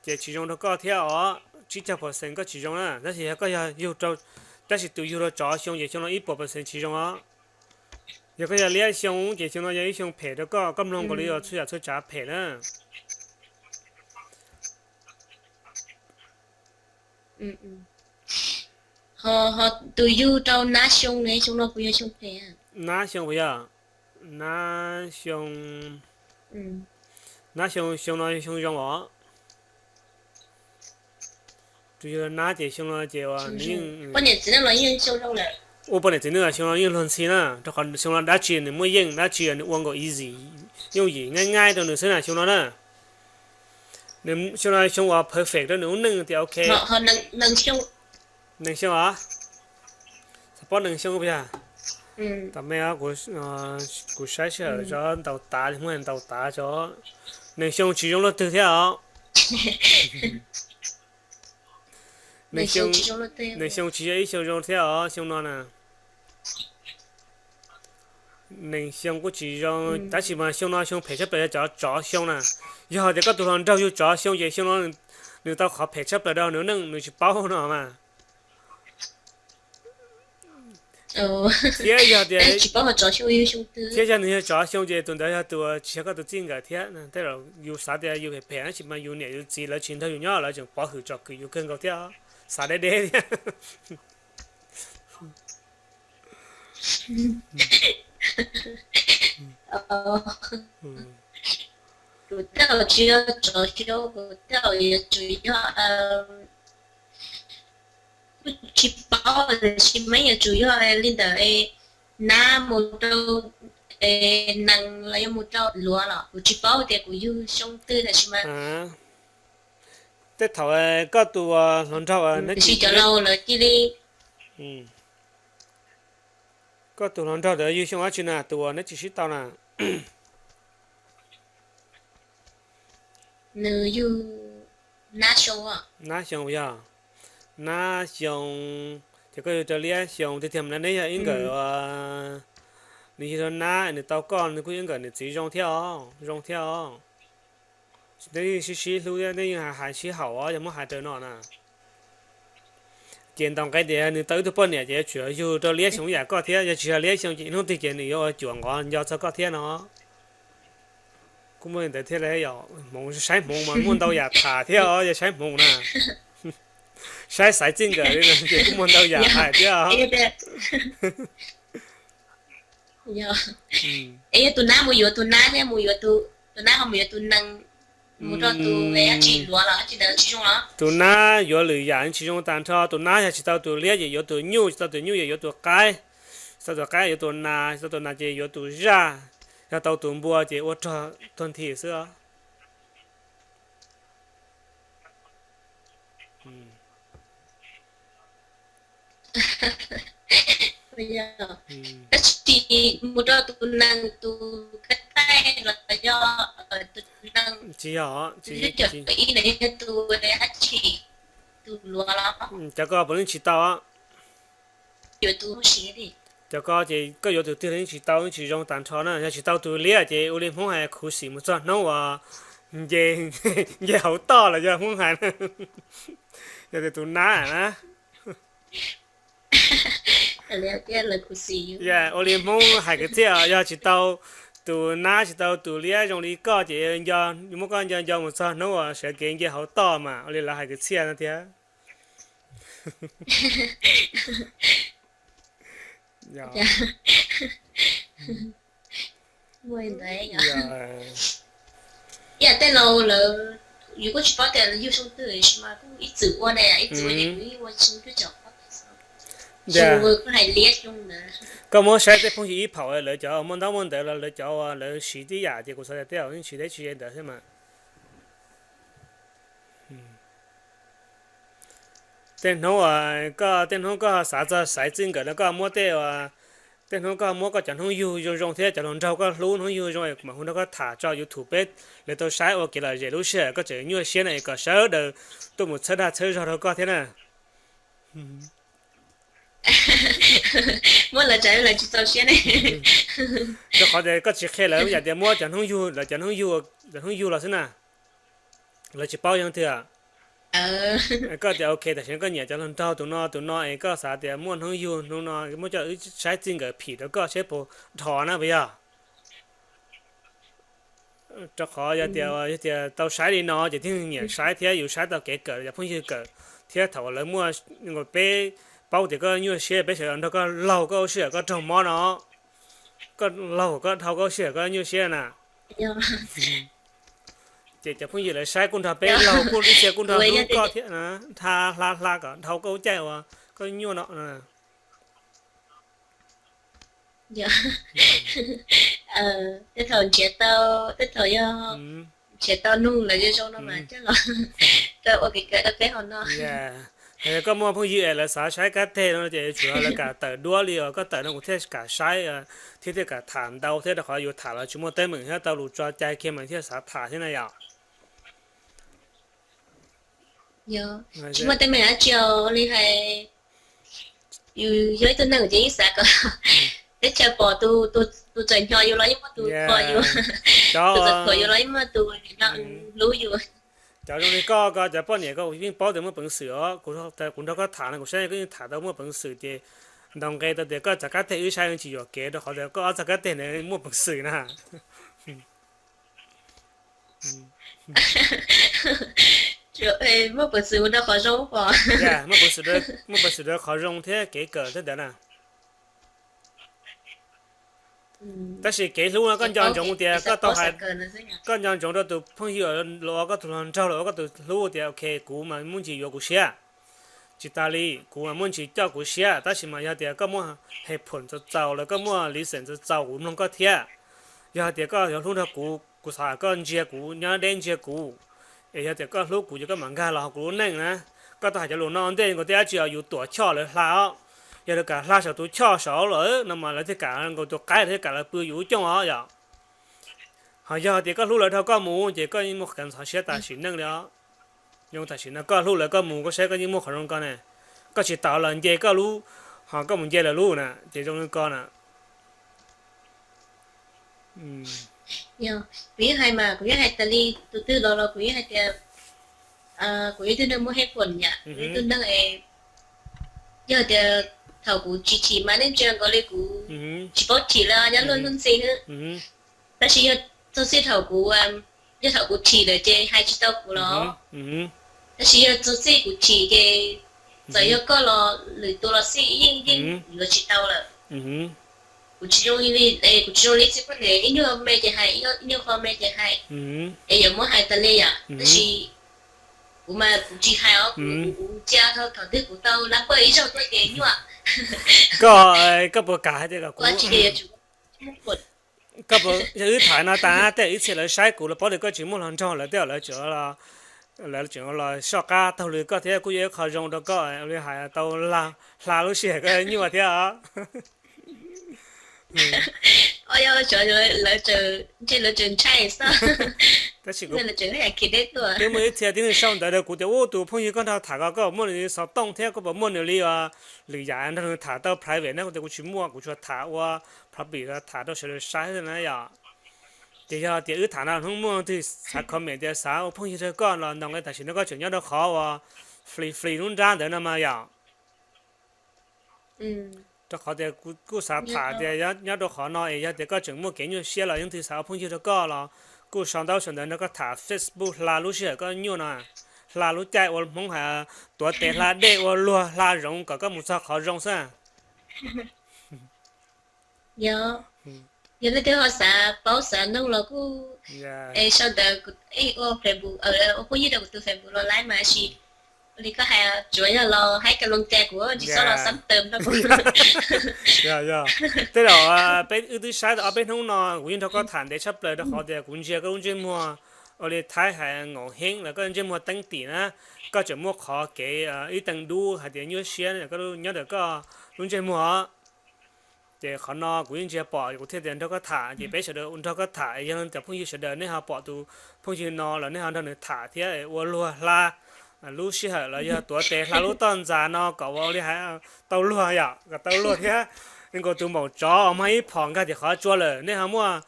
ces tsis zoo rau koj thiab os. Tsib caug percent koj tsis zoo na, tab sis yog koj yog yug rau, tab sis tus yug rau tsov xyoo ces xyoo no ib puas percent tsis zoo os. Yog koj yog liab xyoo ces xyoo no yog ib xyoo phem rau koj, koj mloog nkaus li uas txhua yam txhua tsav phem na. Ho tus yug rau nab xyoo ne, xyoo no puas yog xyoo phem? Nab xyoo puas yog? Nab xyoo, nab xyoo, xyoo no xyoo zoo os. Tus yug nab ces xyoo no ces poj niam txiv neej los yeej xyoo zoo lawm. Ua poj niam txiv neej los xyoo no yeej luag ntxhi na, rau qhov xyoo no dab tsi nws muaj yeej, dab tsi nws ua nkaus easy, yooj yim nyaib nyaib rau nws xwb na xyoo no na. Nws xyoo no xyoo uas perfect rau nws lub neej tias ok. Nees xyoo os. Xav paub nees xyoo puas yog? Tam me kuv saib sij hawm tso, ntaus tav li muaj ntaus tav tso. Nees xyoo tsis zoo luaj twg thiab os. Nees xyoo tsis yog ib xyoo zoo thiab os xyoo no na. Nees xyoo kuj tsis zoo, tab sis mas xyoo no xyoo phem tshaj plaws yog cov tsov xyoo na. Yog tias koj tus hluas nraug yug tsov xyoo ces xyoo no nws tau qhov phem tshaj plaws rau nws neej nws tsis paub no mas. Thiab yog tias, thiab yog nws yog tsov xyoo ces tus ntawd yog tus tsis yog koj tus txij nkawm thiab. Tej zaum yus xav tias yus phem phem tab sis mas yus niam yus txiv lawv tsis nrog yus nyob lawv tseem pov hwm tsom kwm yus kawg nkaus thiab. Xav deb deb thiab. Kuv tej zaum tsis yog tsov xyoo, kuv tej zaum yuav tsum yog, kuv tsis paub tiam sis mas yuav tsum yog li ntawm nab mus rau nees los yog mus rau luav los kuv tsis paub tias kuv yug xyoo twg tab sis mas. Tej thaum koj tus hluas nraug, tiam sis cov laus lawv cia li, koj tus hluas nraug ntawd yug xyoo dab tsi na, tus uas neb tsis sib tau na? Nws yug nab xyoo. Nab xyoo yog, nab xyoo, ces koj yug rau liab xyoo tiag tiag mas neb yog ib nkawm, nws yug rau nab nws tau koj nws kuj ib nkawm nws txiv zoo thiab os, zoo thiab os. Neb yeej sib sib hlub thiab neb yeej hais sib haum os yog muab hais raws no na. Ces ntaus nqe tias nws tau ib tug poj niam ces yuav tsum yug rau liab xyoo ib yam koj thiab, yog tsis yog liab xyoo ces ib hnub twg ces nws yuav ua cuam nqov nco txog koj thiab no. Kuj muaj li ntawd thiab, hmoov, saib hmoov mas muaj ntau yam tham thiab os, yog saib hmoov na. Saib xaiv txij nkawm li no ces kuj muaj ntau yam hais thiab os. Es yog tus nab mus yuav tus nab thiab mus yuav, tus nab ho mus yuav tus nees, mus rau tus dab tsi luav los dab tsi ntawd tsis zoo los? Tus nab yuav lwm yam tsis zoo tag nrho, tus nab yog tsis tau tus liab ces yuav tus nyuj, tsis tau tus nyuj ces yuav tus qaib, tsis tau tus qaib yuav tus nas, tsis tau tus nas ces yuav tus zaj, yog tau tus npua ces ua rog tuag nthi xwb os. Tab sis mus rau tus nees tus kab taij los yog tus nees, tsis yog, tus ib na yog tus dab tsi, tus luav los? Cov ko puav leej tsis tau. Yuav tus, cov ko ces koj yuav tus twg los yeej tsis tau, yeej tsis zoo tag nrho na. Yog tsis tau tus liab ces ua li Hmoob hais khuv xim mus txog hnub uas nce, nce hauv toj los yog Hmoob hais na. Yog tias tus nab na, ua li Hmoob hais kwv txhiaj, yog tsis tau tus nab tsis tau tus liab zoo li koj ces muab koj nco nco mus txog hnub uas sawv kev nce hauv toj mas ua li lawv hais kwv txhiaj no thiab. Ib yam tej laus lawv, yus kuj tsis paub tias yug xyoo twg tab sis mas kuj ib txwm ua na, ib txwm ua ces kuv yeej ua xyoo twg tsom. Koj muab saib tej phooj ywg ib phaum lawv cov muaj ntaub muaj ntawv los lawv cov uas lawv siv tib yam ces kuv xav tias tej zaum yeej siv teb tsis ze ntawd thiab mas. Tej hnub, koj tej hnub koj xav txog xaiv txij nkawm no koj muab tej, tej hnub koj muab koj cov hnub yug zoo zoo thiab cov hluas nraug koj hlub hnub yug zoo es kuv mam hu nrog koj tham tso YouTube peb, lawv tau saib ua kev lom zem lub sij hawm koj tseem nyuaj siab no es kom sawv daws tuaj mus txhawb dag txhawb zog rau koj thiab na. Muab lawv tsam lawv tsis txaus siab ne. Rau qhov tias koj tsis qhia lawv yam tias muab cov hnub yug, lawv cov hnub yug, cov hnub yug los xwb na, lawv tsis paub yog twg. Koj tias ok, tam sim no koj nyiam cov hluas nraug tus no tus no es koj xav tias muaj hnub yug hnub no muab coj wb saib txij nkawm phim rau koj seb puas dhos na puas yog? Rau qhov yog tias, yog tias tau saib li no ces thiaj nyiam saib thiab yus saib tau kev kawm cov phooj ywg kawm, thiab thaum lawv muaj, peb paub tias koj nyuaj siab peb sawv daws nrog koj laug koj lub sij hawm koj raug mob no, koj laug koj dhau koj lub sij hawm koj nyuaj siab na. Ces cov phooj ywg lawv saib kuj nrog peb laug kuj ib txhia kuj nrog hlub koj thiab, hla hla hla kom dhau koj lub caij uas koj nyuaj no. Tej thaum nrhiav tau, tej thaum yog nrhiav tau nug lawv zoo zoo no mas coj los ua kev kawm rau peb hauv no. Yog koj muaj phooj ywg es lawv xav saib kab teg no ces yuav tsum lawv kam tawm duab li uas koj tawm no kuv thiaj kam saib thiab thiaj kam tham ntau thiab, rau qhov yus tham los tsis muaj teeb meem thiab tau lus tso cai kiag mas thiaj xav tham thiab na yom. Tsis muaj teeb meem dab tsi li hais, yus yog ib tug neeg ces yeej xav kom teb chaws pom tus txawm nyo yus los yeej muaj tus thuam yus, tus txawm thuam yus los yeej muaj tus hlub yus. Cov zoo li koj ko cov poj niam ko kuv yeej paub tias muaj peev xwm os, kuv nrog koj tham no kuv saib koj yeej tham tau muaj peev xwm ces ntaus nqe tau tias koj txoj kab teg wb saib tsis yuam kev rau qhov tias koj ob txoj kab teg ntawd muaj peev xwm na. Muaj peev xwm ua rau qhov zoo pom. Muaj peev xwm rau qhov zoo thiab kev kawm thiab ntawd na. Tab sis kev hlub no koj nco ntsoov tias koj tau hais, koj nco ntsoov rau tus phooj ywg los ua koj tus hluas nraug los ua koj tus hlub tias ok kuv mas muaj ntsis yuav kuv siab, tsis tas li kuv mas muaj ntsis coj kuv siab, tab sis mas yog tias koj muaj hais phom txaus txaus los koj muaj reason txaus txaus kuv mloog koj thiab. Yog hais tias koj yuav hlub nrog kuv, kuv xav koj ntsia kuv nyob deb ntsia kuv, es yog tias koj hlub kuv ces koj mam nkag los hauv kuv lub neej na. Koj tau hais cov lus no ntej nkaus tej dab tsi os, yus tuam choj lawv hla os. Yog lawv kam hla saum tus choj saud lawm no mas lawv thiaj kam nkaus tus qaib thiaj kam lawv pw yus lub cooj os yom. Ho yog tias koj hlub lawv dhau koj mus ces koj yeej muaj qhov ntxhov siab tas sim neej li os. Zoo tam sim no koj hlub lawv koj mus koj saib koj yeej muaj qhov zoo ko ne. Koj tsis tau los nce koj lub, ho koj mus nce lawv lub na ces zoo li ko na. Kuv yeej hais mas kuv yeej hais tas li tus twg los los kuv yeej hais tias, kuv yog ib tug neeg muaj hais phom yom, kuv yog ib tug neeg, yog tias thaum kuv tsis thim mas nej ntsia nkaus li kuv tsis paub thim li nyob luag hnub ntxi xwb. Tab sis yog txog txij thaum kuv, yog thaum kuv thim lawm ces hais tsis tau kuv los, tab sis yog txog txij kuv thim ces txawm yog koj los lwm tus los xij yeej yeej yuav tsis tau lawm. Kuv tsis zoo li, kuv tsis zoo li txiv poj niam ib nyuag me ces hais, ib nyuag qho me ces hais, es yuav muab hais tas li yom. Tab sis kuv mas kuv tsis hais os, kuv cia thaum twg kuv tau lab pawg ib zaug tuaj ces nyuaj. Koj, koj puas kam hais tias kom kuv, koj puas, yog wb tham no tas tej ib txhia lawv saib kuv lawv paub tias koj tsis muaj hluas nraug lawv tej lawv tseem, lawv tseem los soj qab taug lw koj thiab kuj yog ib qho zoo rau koj li hais tau hla lub sij hawm koj nyuaj thiab os. Tab sis twb muaj ib txhia tib neeg sau ntawv rau kuv tias ub tus phooj ywg koj nrog tham ko koj puas muaj nws li xov tooj thiab koj puas muaj nws li lwm yam nrog nws tham tau private na, kuv tias kuv tsis muaj, kuv tsuas tham ua public tham rau sawv daws saib xwb na yom. Ces yog tias wb tham no hnub muaj twg xav comment tias xav ua phooj ywg rau koj los ntaus nqe tam sim no koj tseem nyob rau qhov uas free free lub nrab ntawd no mas yom. Rau qhov tias kuv kuj xav tham tias nyob rau qhov no es yog tias koj tseem muaj kev nyuaj siab los yeej twg xav ua phooj ywg rau koj los kuj sau ntaub sau ntawv nrog koj tham Facebook hla lub sij hawm koj nyuaj no, hla lub caij ua Hmoob hais tuav tes hla dej ua luag hla zoov kom koj mus txog qhov zoo xwb. Yog, yog leej twg ho xav paub xav noog los kuj, es sau ntawv ua Facebook, ua phooj ywg rau kuv tus Facebook los laiv mas sis ua li koj hais tsuav yog los hais ka loo cai kuv tsis txhob los xab tawm no. Yog, yog, tej zaum peb wb twb saib tau ob peb hnub no kuv yeej nrog koj tham ntev tshaj plaws rau qhov tias kuv ntsia koj lub ntsej muag ua li Thaib hais ngaum heeb los koj ntsej muag teeb tim na, koj tseem muaj qhov kev ib teev dub hais tias nyuaj siab koj nyob ntawm koj lub ntsej muag. Ces qhov no kuv yeej ntsia pom kuv thiaj tias nrog koj tham ces peb sawv daws nrog koj tham es yog cov phooj ywg sawv daws nej ho pom tus phooj ywg no los nej ho nrog nws tham thiab ua luag hla lub sij hawm los yog tuav tes hla lub toj ntxas no kom ua li hais tau luag yom, kom tau luag thiab. Nkaus tus maum tsov uas muaj ib phom nkag tim qhov tsua lawm, nej ho muaj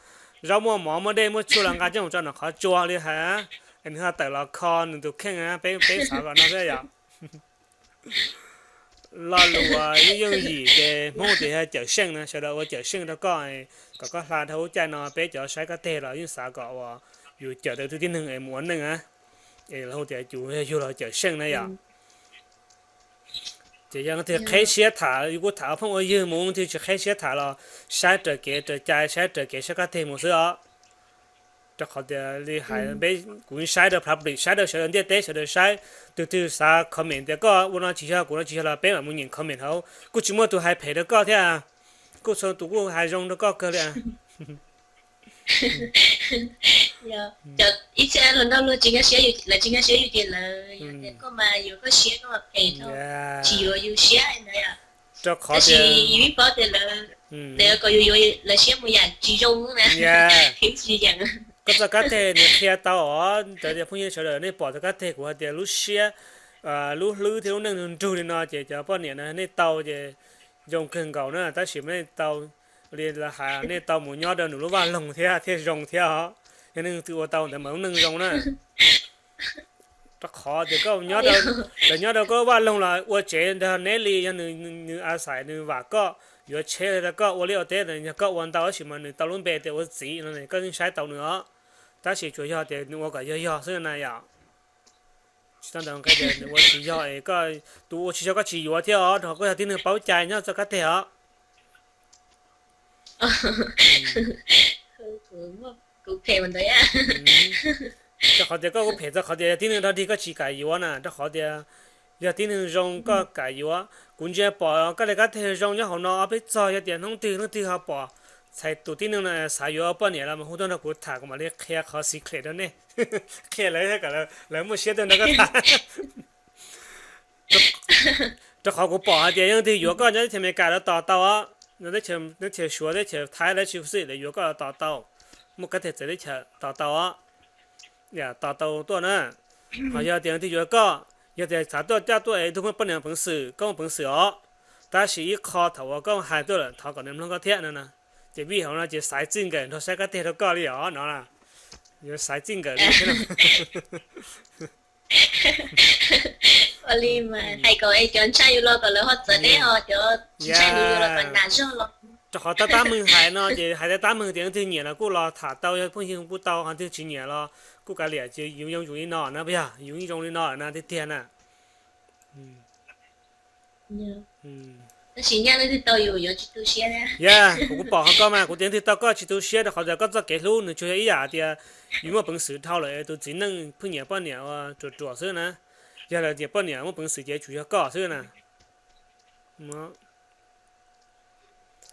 zaub muaj mov muaj dej muaj tshuaj los nqa coj mus tso nram qhov tsua li hais, nws ho tawm los kho nws tus kheej, peb peb xav kom no xwb yom. Lo lus uas yooj yooj yim ces Hmoob tias yog cawm seej na, sawv daws ua cawm seej rau koj, kom koj hla dhau lub caij no peb cov saib kab teg los yeej xav kom uas yus cawm tau tus tib neeg es mus ua neej na, es lawv hu tias yus yog yug los cawm seej na yom. Ces yog leej twg qheb siab tham, yus kuj tham ua phooj ua ywg mus, leej twg tsis qheb siab tham los saib raws kev raws cai, saib raws kev saib kab teg mus xwb os. Rau qhov tias li hais peb, kuv saib rau public, saib rau sawv daws ntiaj teb sawv daws saib, tus twg xav comment tias koj ua no tsis yog, kuv no tsis yog los peb mam mus nyeem comment hauv, kuj tsis muaj tus hais phem rau koj thiab, kuj txhua tus kuj hais zoo rau koj kawg li. Ib txhia hluas nraug luag tsis nkag siab, lawv tsis nkag siab yus ces lawv tias koj mas yuav koj siab koj mas phem, tsis yuav yus siab ntawd. Rau qhov tias yus yeej paub tias lawv, lawv kom yus yuav lawv siab mus yam tsis zoo na, tsis yeem. Koj txoj kab teg nws qhia tau os, cov phooj ywg sawv daws nej pom txoj kab teg kuv hais tias lub siab, lub hlwb thiab lub neej nrug nrug li no ces cov poj niam no nej tau ces zoo kawg nkaus na, tab sis mas nej tau li hais nej tau mus nyob rau nws lub vaj loog thiab thiaj zoo thiab os. Yog nej twb ua tau ntawd mas lub neej zoo na. Rau qhov tias koj nyob, lawv nyob rau koj lub vaj loog los ua tsev nrog neb li, yog nws a xais nws vam koj, yuav tsheb rau koj ua liaj ua teb, yog koj ua ntau tab sis mas nws tau lub npe tias ua txiv no koj yeej saib tau nws os. Tab sis tsuas yog tias nws ua kom yog yog xwb na yom. Tsis tau ntawd nqe tias nws ua tsis yog es koj, tus ua tsis yog koj tsis yuav thiab os, rau qhov koj yog tib neeg paub cai nyob txoj kab teg os. Rau qhov tias koj kuj phem txog qhov tias yog tib neeg dog dig koj tsis kam yuav na, rau qhov tias yog tib neeg zoo koj kam yuav. Kuv ntsia pom koj li kab teg zoo nyob hauv no ob peb txog, yog tias hnub twg leej twg ho pom txhais tus tib neeg no xav yuav poj niam los mus hu tuaj nrog kuv tham kuv mam li qhia qhov secret rau nej, qhia lawv kom lawv muaj siab tuaj nrog koj tham. Rau qhov kuv pom hais tias yog leej twg yuav koj nyob teb chaws Amelikas los tos tau os, teb chaws Suav teb chaws Thaib lawv tsis xwb lawv yuav koj los tos tau, muaj kab teg txawv teb chaws tos tau os, tos tau tuaj na. Ho yog tias leej twg yuav koj, yog tias xav tuaj coj tuaj es tus muaj poj niam peev xwm koj muaj peev xwm os, tab sis ib qho thaum uas koj hais tuaj lawm thov kom nws mloog koj thiab no na. Ces vij hauv no ces xaiv txij nkawm nrog saib kab teg rau koj li os no. Yuav xaiv txij nkawm li thiab no. Ua li mas hais kom es cov ntshai yus los kom lawv ho txawv deb, ho cov tsis ntshai yus los kom nas zog los. Rau qhov tab tab meeg hais no ces hais tab tab meeg tias leej twg nyiam los kuj los tham tau, yog phooj ywg kuj tau, ho leej twg tsis nyiam los kuj kav liam, ces yus yeej zoo li no na, puas yog? Yus yeej zoo li no na tiag tiag na. Tab sis nyaj leej twg tau yus yuav tsis tu siab. Yog kuv, kuv pom qhov koj mas kuv tias leej twg tau koj tsis tu siab rau qhov tias koj txoj kev hlub nws tsuas yog ib yam tias yus muaj peev xwm dhau lawm tus txiv neej pheej nyiam poj niam uas ruam ruam xwb na. Yog lawv tias poj niam muaj peev xwm ces tsuas yog koj xwb na.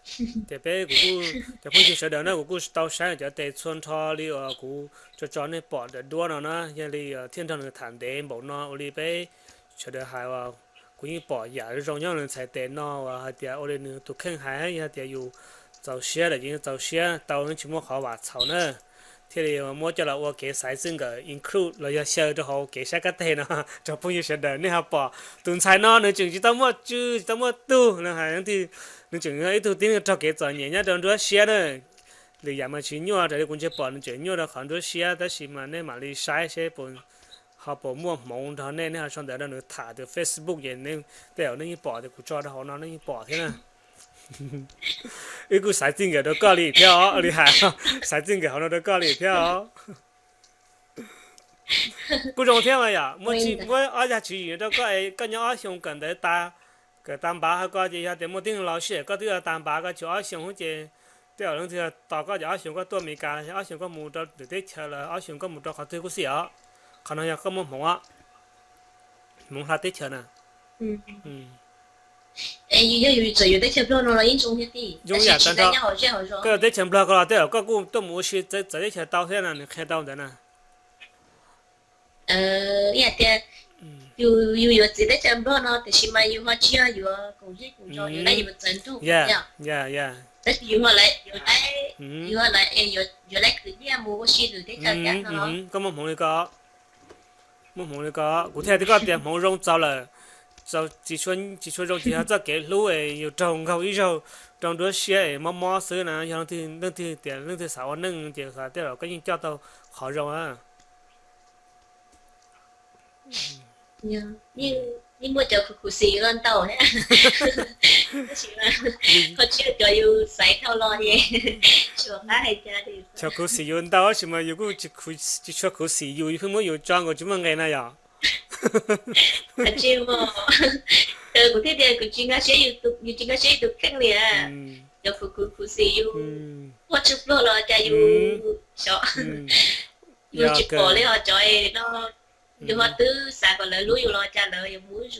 Ces peb, kuv kuj, cov phooj ywg sawv daws na, kuv kuj tau saib cov tes txhua nrho li uas kuv tso tso nej pom ntawm duab no na, yog li thiaj nrog nws tham ntev npaum no ua li peb sawv daws hais uas kuv yeej pom yam zoo nyob nws txhais tes no uas hais tias ua li nws tus kheej hais, yog tias yus txaus siab lawm ces yeej txaus siab tau, yeej tsis muaj qhov vam txhaum na. Thiaj li muab coj los ua kev xaiv txij nkawm include los yog xyaw rau hauv kev saib kab teg no rau phooj ywg sawv daws nej ho pom tus ntxhais no nws tseem tsis tau muaj tswv tsis tau muaj tug no hais, nws tseem yog ib tug tib neeg raug kev txom nyem nyob rau nruab siab na. Lwm yam mas tsis nyuaj, raws li kuv ntsia pom nws tseem nyuaj rau qhov nruab siab, tab sis mas nej mam li saib seb puas, ho puas muaj hmoov nrog nej, nej ho sau ntawv rau nws tham tus Facebook ces tej zaum nej yeej pom tias kuv tso rau hauv no nej yeej pom thiab na. Wb kuj xaiv txij nkawm rau koj li thiab os, li hais, xaiv txij nkawm hauv no rau koj li thiab os. Kuj zoo thiab mas yom, muab ob yag tswv yim rau koj, koj nyob ob xyoos kawm ntawv tas, kawm tas npav ho koj ces yog tias muaj tib neeg los sij hawm koj twb tas npav koj tshuav ob xyoos ces tej zaum leej twg tos koj ces ob xyoos koj tuaj Amelikas, ob xyoos koj mus rau lwm teb chaws los ob xyoos koj mus rau qhov twg kuj xij os. Qhov no yog koj muaj hmoov os, hmoov hla teb chaws na. Yog yus txawm yuav teb chaws Nplog no los yeej zoo thiab tij, zoo ib yam tag nrho. Koj yuav teb chaws Nplog ko los tej zaum koj kuj tuaj mus ua si txawv teb chaws tau thiab na, nws qhia tau ntawd na. Ib yam tias yus yuav txiv teb chaws Nplog no tiam sis mas yus ho tsis yog yuav koom zej koom zos, yus lab yus txawv nrog, tab sis yus ho lab, yus ho lab, yus ho lab khwv nyiaj mus ua si lwm teb chaws thiab no. Koj muaj hmoov li ko. Muaj hmoov li ko, kuv thiaj li koj tias hmoov zoo txaus lawm. Tsis tshua zoo ces yog txoj kev hlub es yus raug nkaug ib zaug, raug nruab siab es mob mob xwb na. Yog leej twg tias leej twg xav ua neej ces xav tej zaum koj yeej coj tau qhov zoo na. Yeej muaj cov khuv khuv xim yus los ntau thiab. Tab sis mas qhov tseeb cov yus xaiv dhau los ces tsis pom qab hais cas li. Cov khuv xim yus ntau tab sis mas yus kuj tsis tshua khuv xim yus, yus pheej muab yus tso nkaus tsis muaj nqe na yom. Tsis, kuv thiaj tias kuv tsis nkag siab yus, yus tsis nkag siab yus tus kheej li. Cov khuv khuv xim yus quaj tsw pluag los cas yus xyov, yus tsis pom li ho cov no, yus ho twb xav kom lawv hlub yus los cas lawv yuav muab yus.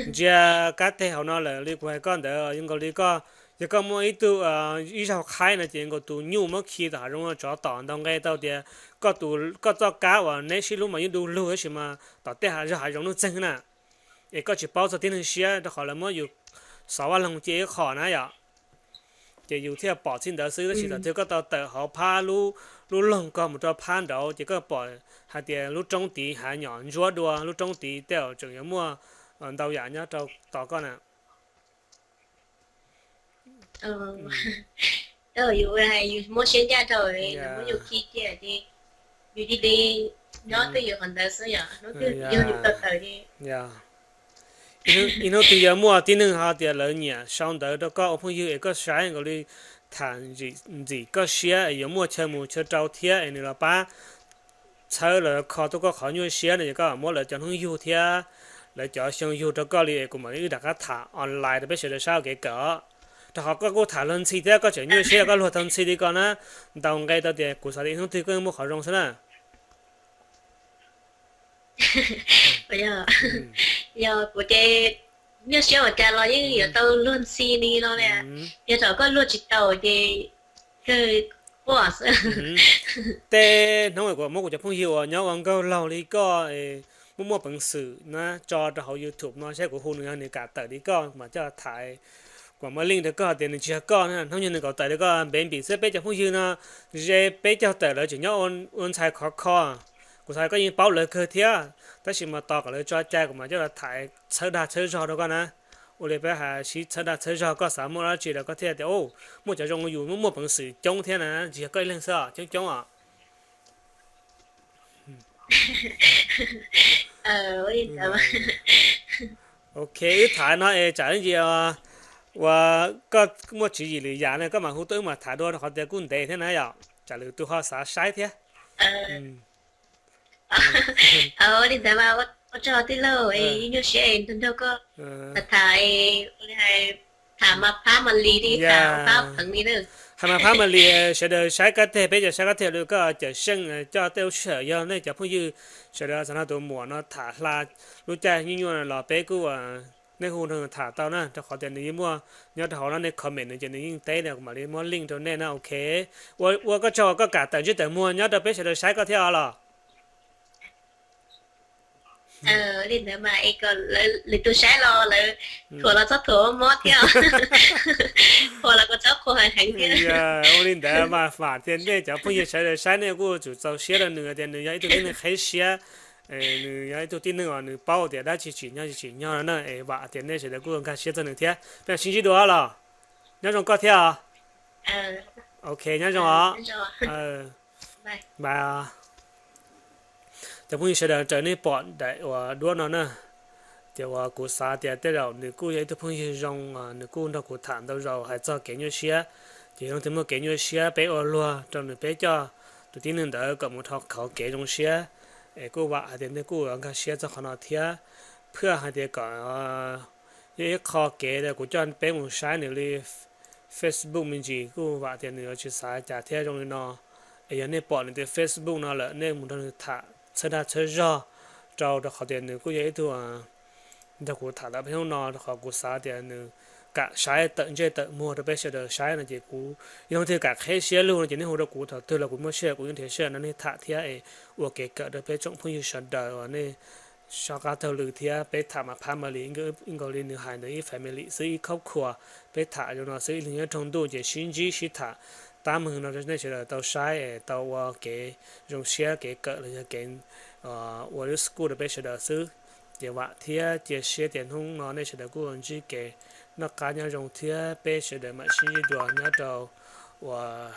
Ntsia kab teg hauv no lawm li kuv hais koj ntawd, zoo nkaus li koj, yog koj muaj ib tug, ib zaug qhaib no ces nkaus tus nyuj muab khi tom hav zoov tsov tom ntaus nqe tau tias koj, koj txoj kab uas neb sib hlub mas yeej du lug tab sis mas tom tej hav zog hav zoov nuj txeeg na. Es koj tsis paub txog tib neeg siab rau qhov lawv muab yus xov vaj loog cia ib qho na yom. Ces yus thiaj pom txij ntawd xwb, tab sis thaum twg koj tau tawm hauv phab lub loog ko mus rau phab nraud ces koj pom hais tias lub roob tid hav nyom ntsuab dua, lub roob tid tej zaum tseem yuav muaj ntau yam nyob rau tos koj na. Yus muab siab ncaj rau, muab yus khi cia ces yus cia li nyob twj ywm qhov ntawd xwb, yog hnub twg yus tau tawm ces ib hnub twg yog muaj tib neeg ho tias lawv nyiam sau ntawv rau koj ua phooj ywg es koj saib nkaus li tham ntxim koj siab es yuav muaj chaw mus chaw rau thiab es nws los pab txhawb los kho tuaj koj qhov nyuaj siab no ces koj muab lawv cov hnub yug thiab lawv cov xyoo yug rau koj li es kuv mam li wb rov qab tham online rau peb sawv daws saib ua kev kawm os. Rau qhov koj kuj tham luag ntxhi thiab koj tseem nyuaj siab koj luag tau ntxhi li ko na, ntaus nqe tau tias kuv xav tias ib hnub twg koj muaj qhov zoo xwb na. Yog kuv ces nyuaj siab ua cas los yeej yuav tau luag ntxhi li no li. Yog thaum koj luag tsis tau ces kawg quaj xwb. Tej hnub kuv muab kuv cov phooj ywg uas nyob ua nkauj laug li koj muaj muaj peev xwm na tso rau hauv YouTube no saib kuv hu nws yog nws kam tawm li koj mas coj tham. Kuv muaj link rau koj tias nws tsis yog koj na, hnub nyoog nws kam tawm li koj npev npim xwb. Peb cov phooj ywg no ze peb caug tawm lawv tseem nyob ua ntxhais khov kho. Kuv xav koj yeej paub lawv kawg thiab, tab sis mas tos kom lawv tso cai kuv mam coj los tham txhawb dag txhawb zog rau koj na. Ua li peb hais sib txhawb dag txhawb zog, koj xav muaj dab tsi los koj thiaj tias muaj cov zoo yus muaj muaj peev xwm coob thiab na, tsis yog koj ib leeg xwb os, coob coob os. Ok, wb tham no es tsam ib ntsis uas koj muaj tswv yim lwm yam ne koj mam hu tuaj wb mam tham dua rau qhov tias kuj ntev thiab na yom, tsam lwm tus ho xav saib thiab. Li ntawd mas ua tsaug tij laug, nyuaj siab nrog koj tham, tham mas phab mas li li, tham phab pheev li na. Hais mas phab mas li, sawv daws saib kab teg, peb cov saib kab teg lawm koj cawm seej coj tej lub sij hawm yog nej cov phooj ywg sawv daws xav nrog tus muam no tham hla lub caij nyuaj nyuaj los peb kuj, nej hu nrog nws tham tau na, rau qhov tias nws yeej muaj nyob rau hauv no, nej comment nws ces nws yeej teb na, kuv mam li muab link rau nej na, ok. Ua koj tsaug koj kam tawm ntsej tawm muag nyob rau peb sawv daws saib koj thiab os los. Li ntawd mas es kom lwm tus saib los lawv thuam los txhob thuam mob thiab, qhuas los kom txhob qhuas heev heev thiab. Ua li ntawd mas vam tias nej cov phooj ywg sawv daws saib nej kuj tsum txaus siab rau nws tias nws yog ib tug tib neeg qheb siab, nws yog ib tug tib neeg uas nws paub tias dab tsi tsim nyog tsis tsim nyog no na, es vam tias nej sawv daws kuj nkag siab txog nws thiab. Peb sib ntsib dua los, nyob zoo koj thiab os. Ok, nyob zoo os. Bye. Cov phooj ywg sawv daws, raws nej pom daim uas duab no na, ces uas kuv xav tias tej zaum nws kuj yog ib tug phooj ywg zoo, nws kuj nrog kuv tham ntau zaus hais txog kev nyuaj siab. Ces yog leej twg muaj kev nyuaj siab peb ua luag rau nws, peb coj tus tib neeg ntawd kom mus rau qhov kev zoo siab. Es kuj vam hais tias nej kuj nkag siab txog qhov no thiab, phaj hais tias kom yog ib qho kev kuv coj peb mus saib nws li Facebook me ntsis, kuj vam tias nws yuav tsis xav cas thiab zoo li no. Es yog nej pom nws tus Facebook no lawm nej mus nrog nws tham txhawb dag txhawb zog rau, rau qhov tias nws kuj yog ib tug nrog kuv tham tau peb hnub no, rau qhov kuv xav tias nws kam saib tawm ntsej tawm muag rau peb sawv daws saib no ces kuv yog leej twg kam qheb siab lug no ces nej hu rau kuv thaum twg los kuv muaj sij hawm kuv yeej nrhiav sij hawm nrog nej tham thiab es ua kev kawm rau peb tsoom phooj ywg sawv daws uas nej soj qab taug lw thiab peb tham mas phab mas li, nkaus li nws hais ntawd ib family xwb, ib khab khuas, peb tham zoo no xwb, ib leeg nyob raug ntuj ces sib ntsib sib tham tab meeg no nej sawv daws tau saib es tau ua kev zoo siab kev kawm los yog kev ua lub school rau peb sawv daws xwb. Ces vam thiab cia siab tias hnub no nej sawv daws kuj ntsib kev noj qab nyob zoo thiab peb sawv daws mam sib ntsib dua nyob rau uas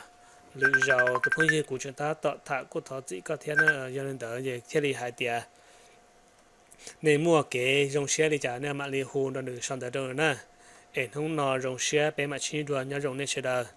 lwm zaus. Tus phooj ywg kuv tseem tab tom tham kuj thov txim koj thiab na. Yog li ntawd thiaj li hais tias nej muaj kev zoo siab li cas nej mam li hu nrog nws sau ntawv rau nws na. Es hnub no zoo siab peb mam sib ntsib dua nyob zoo nej sawv daws.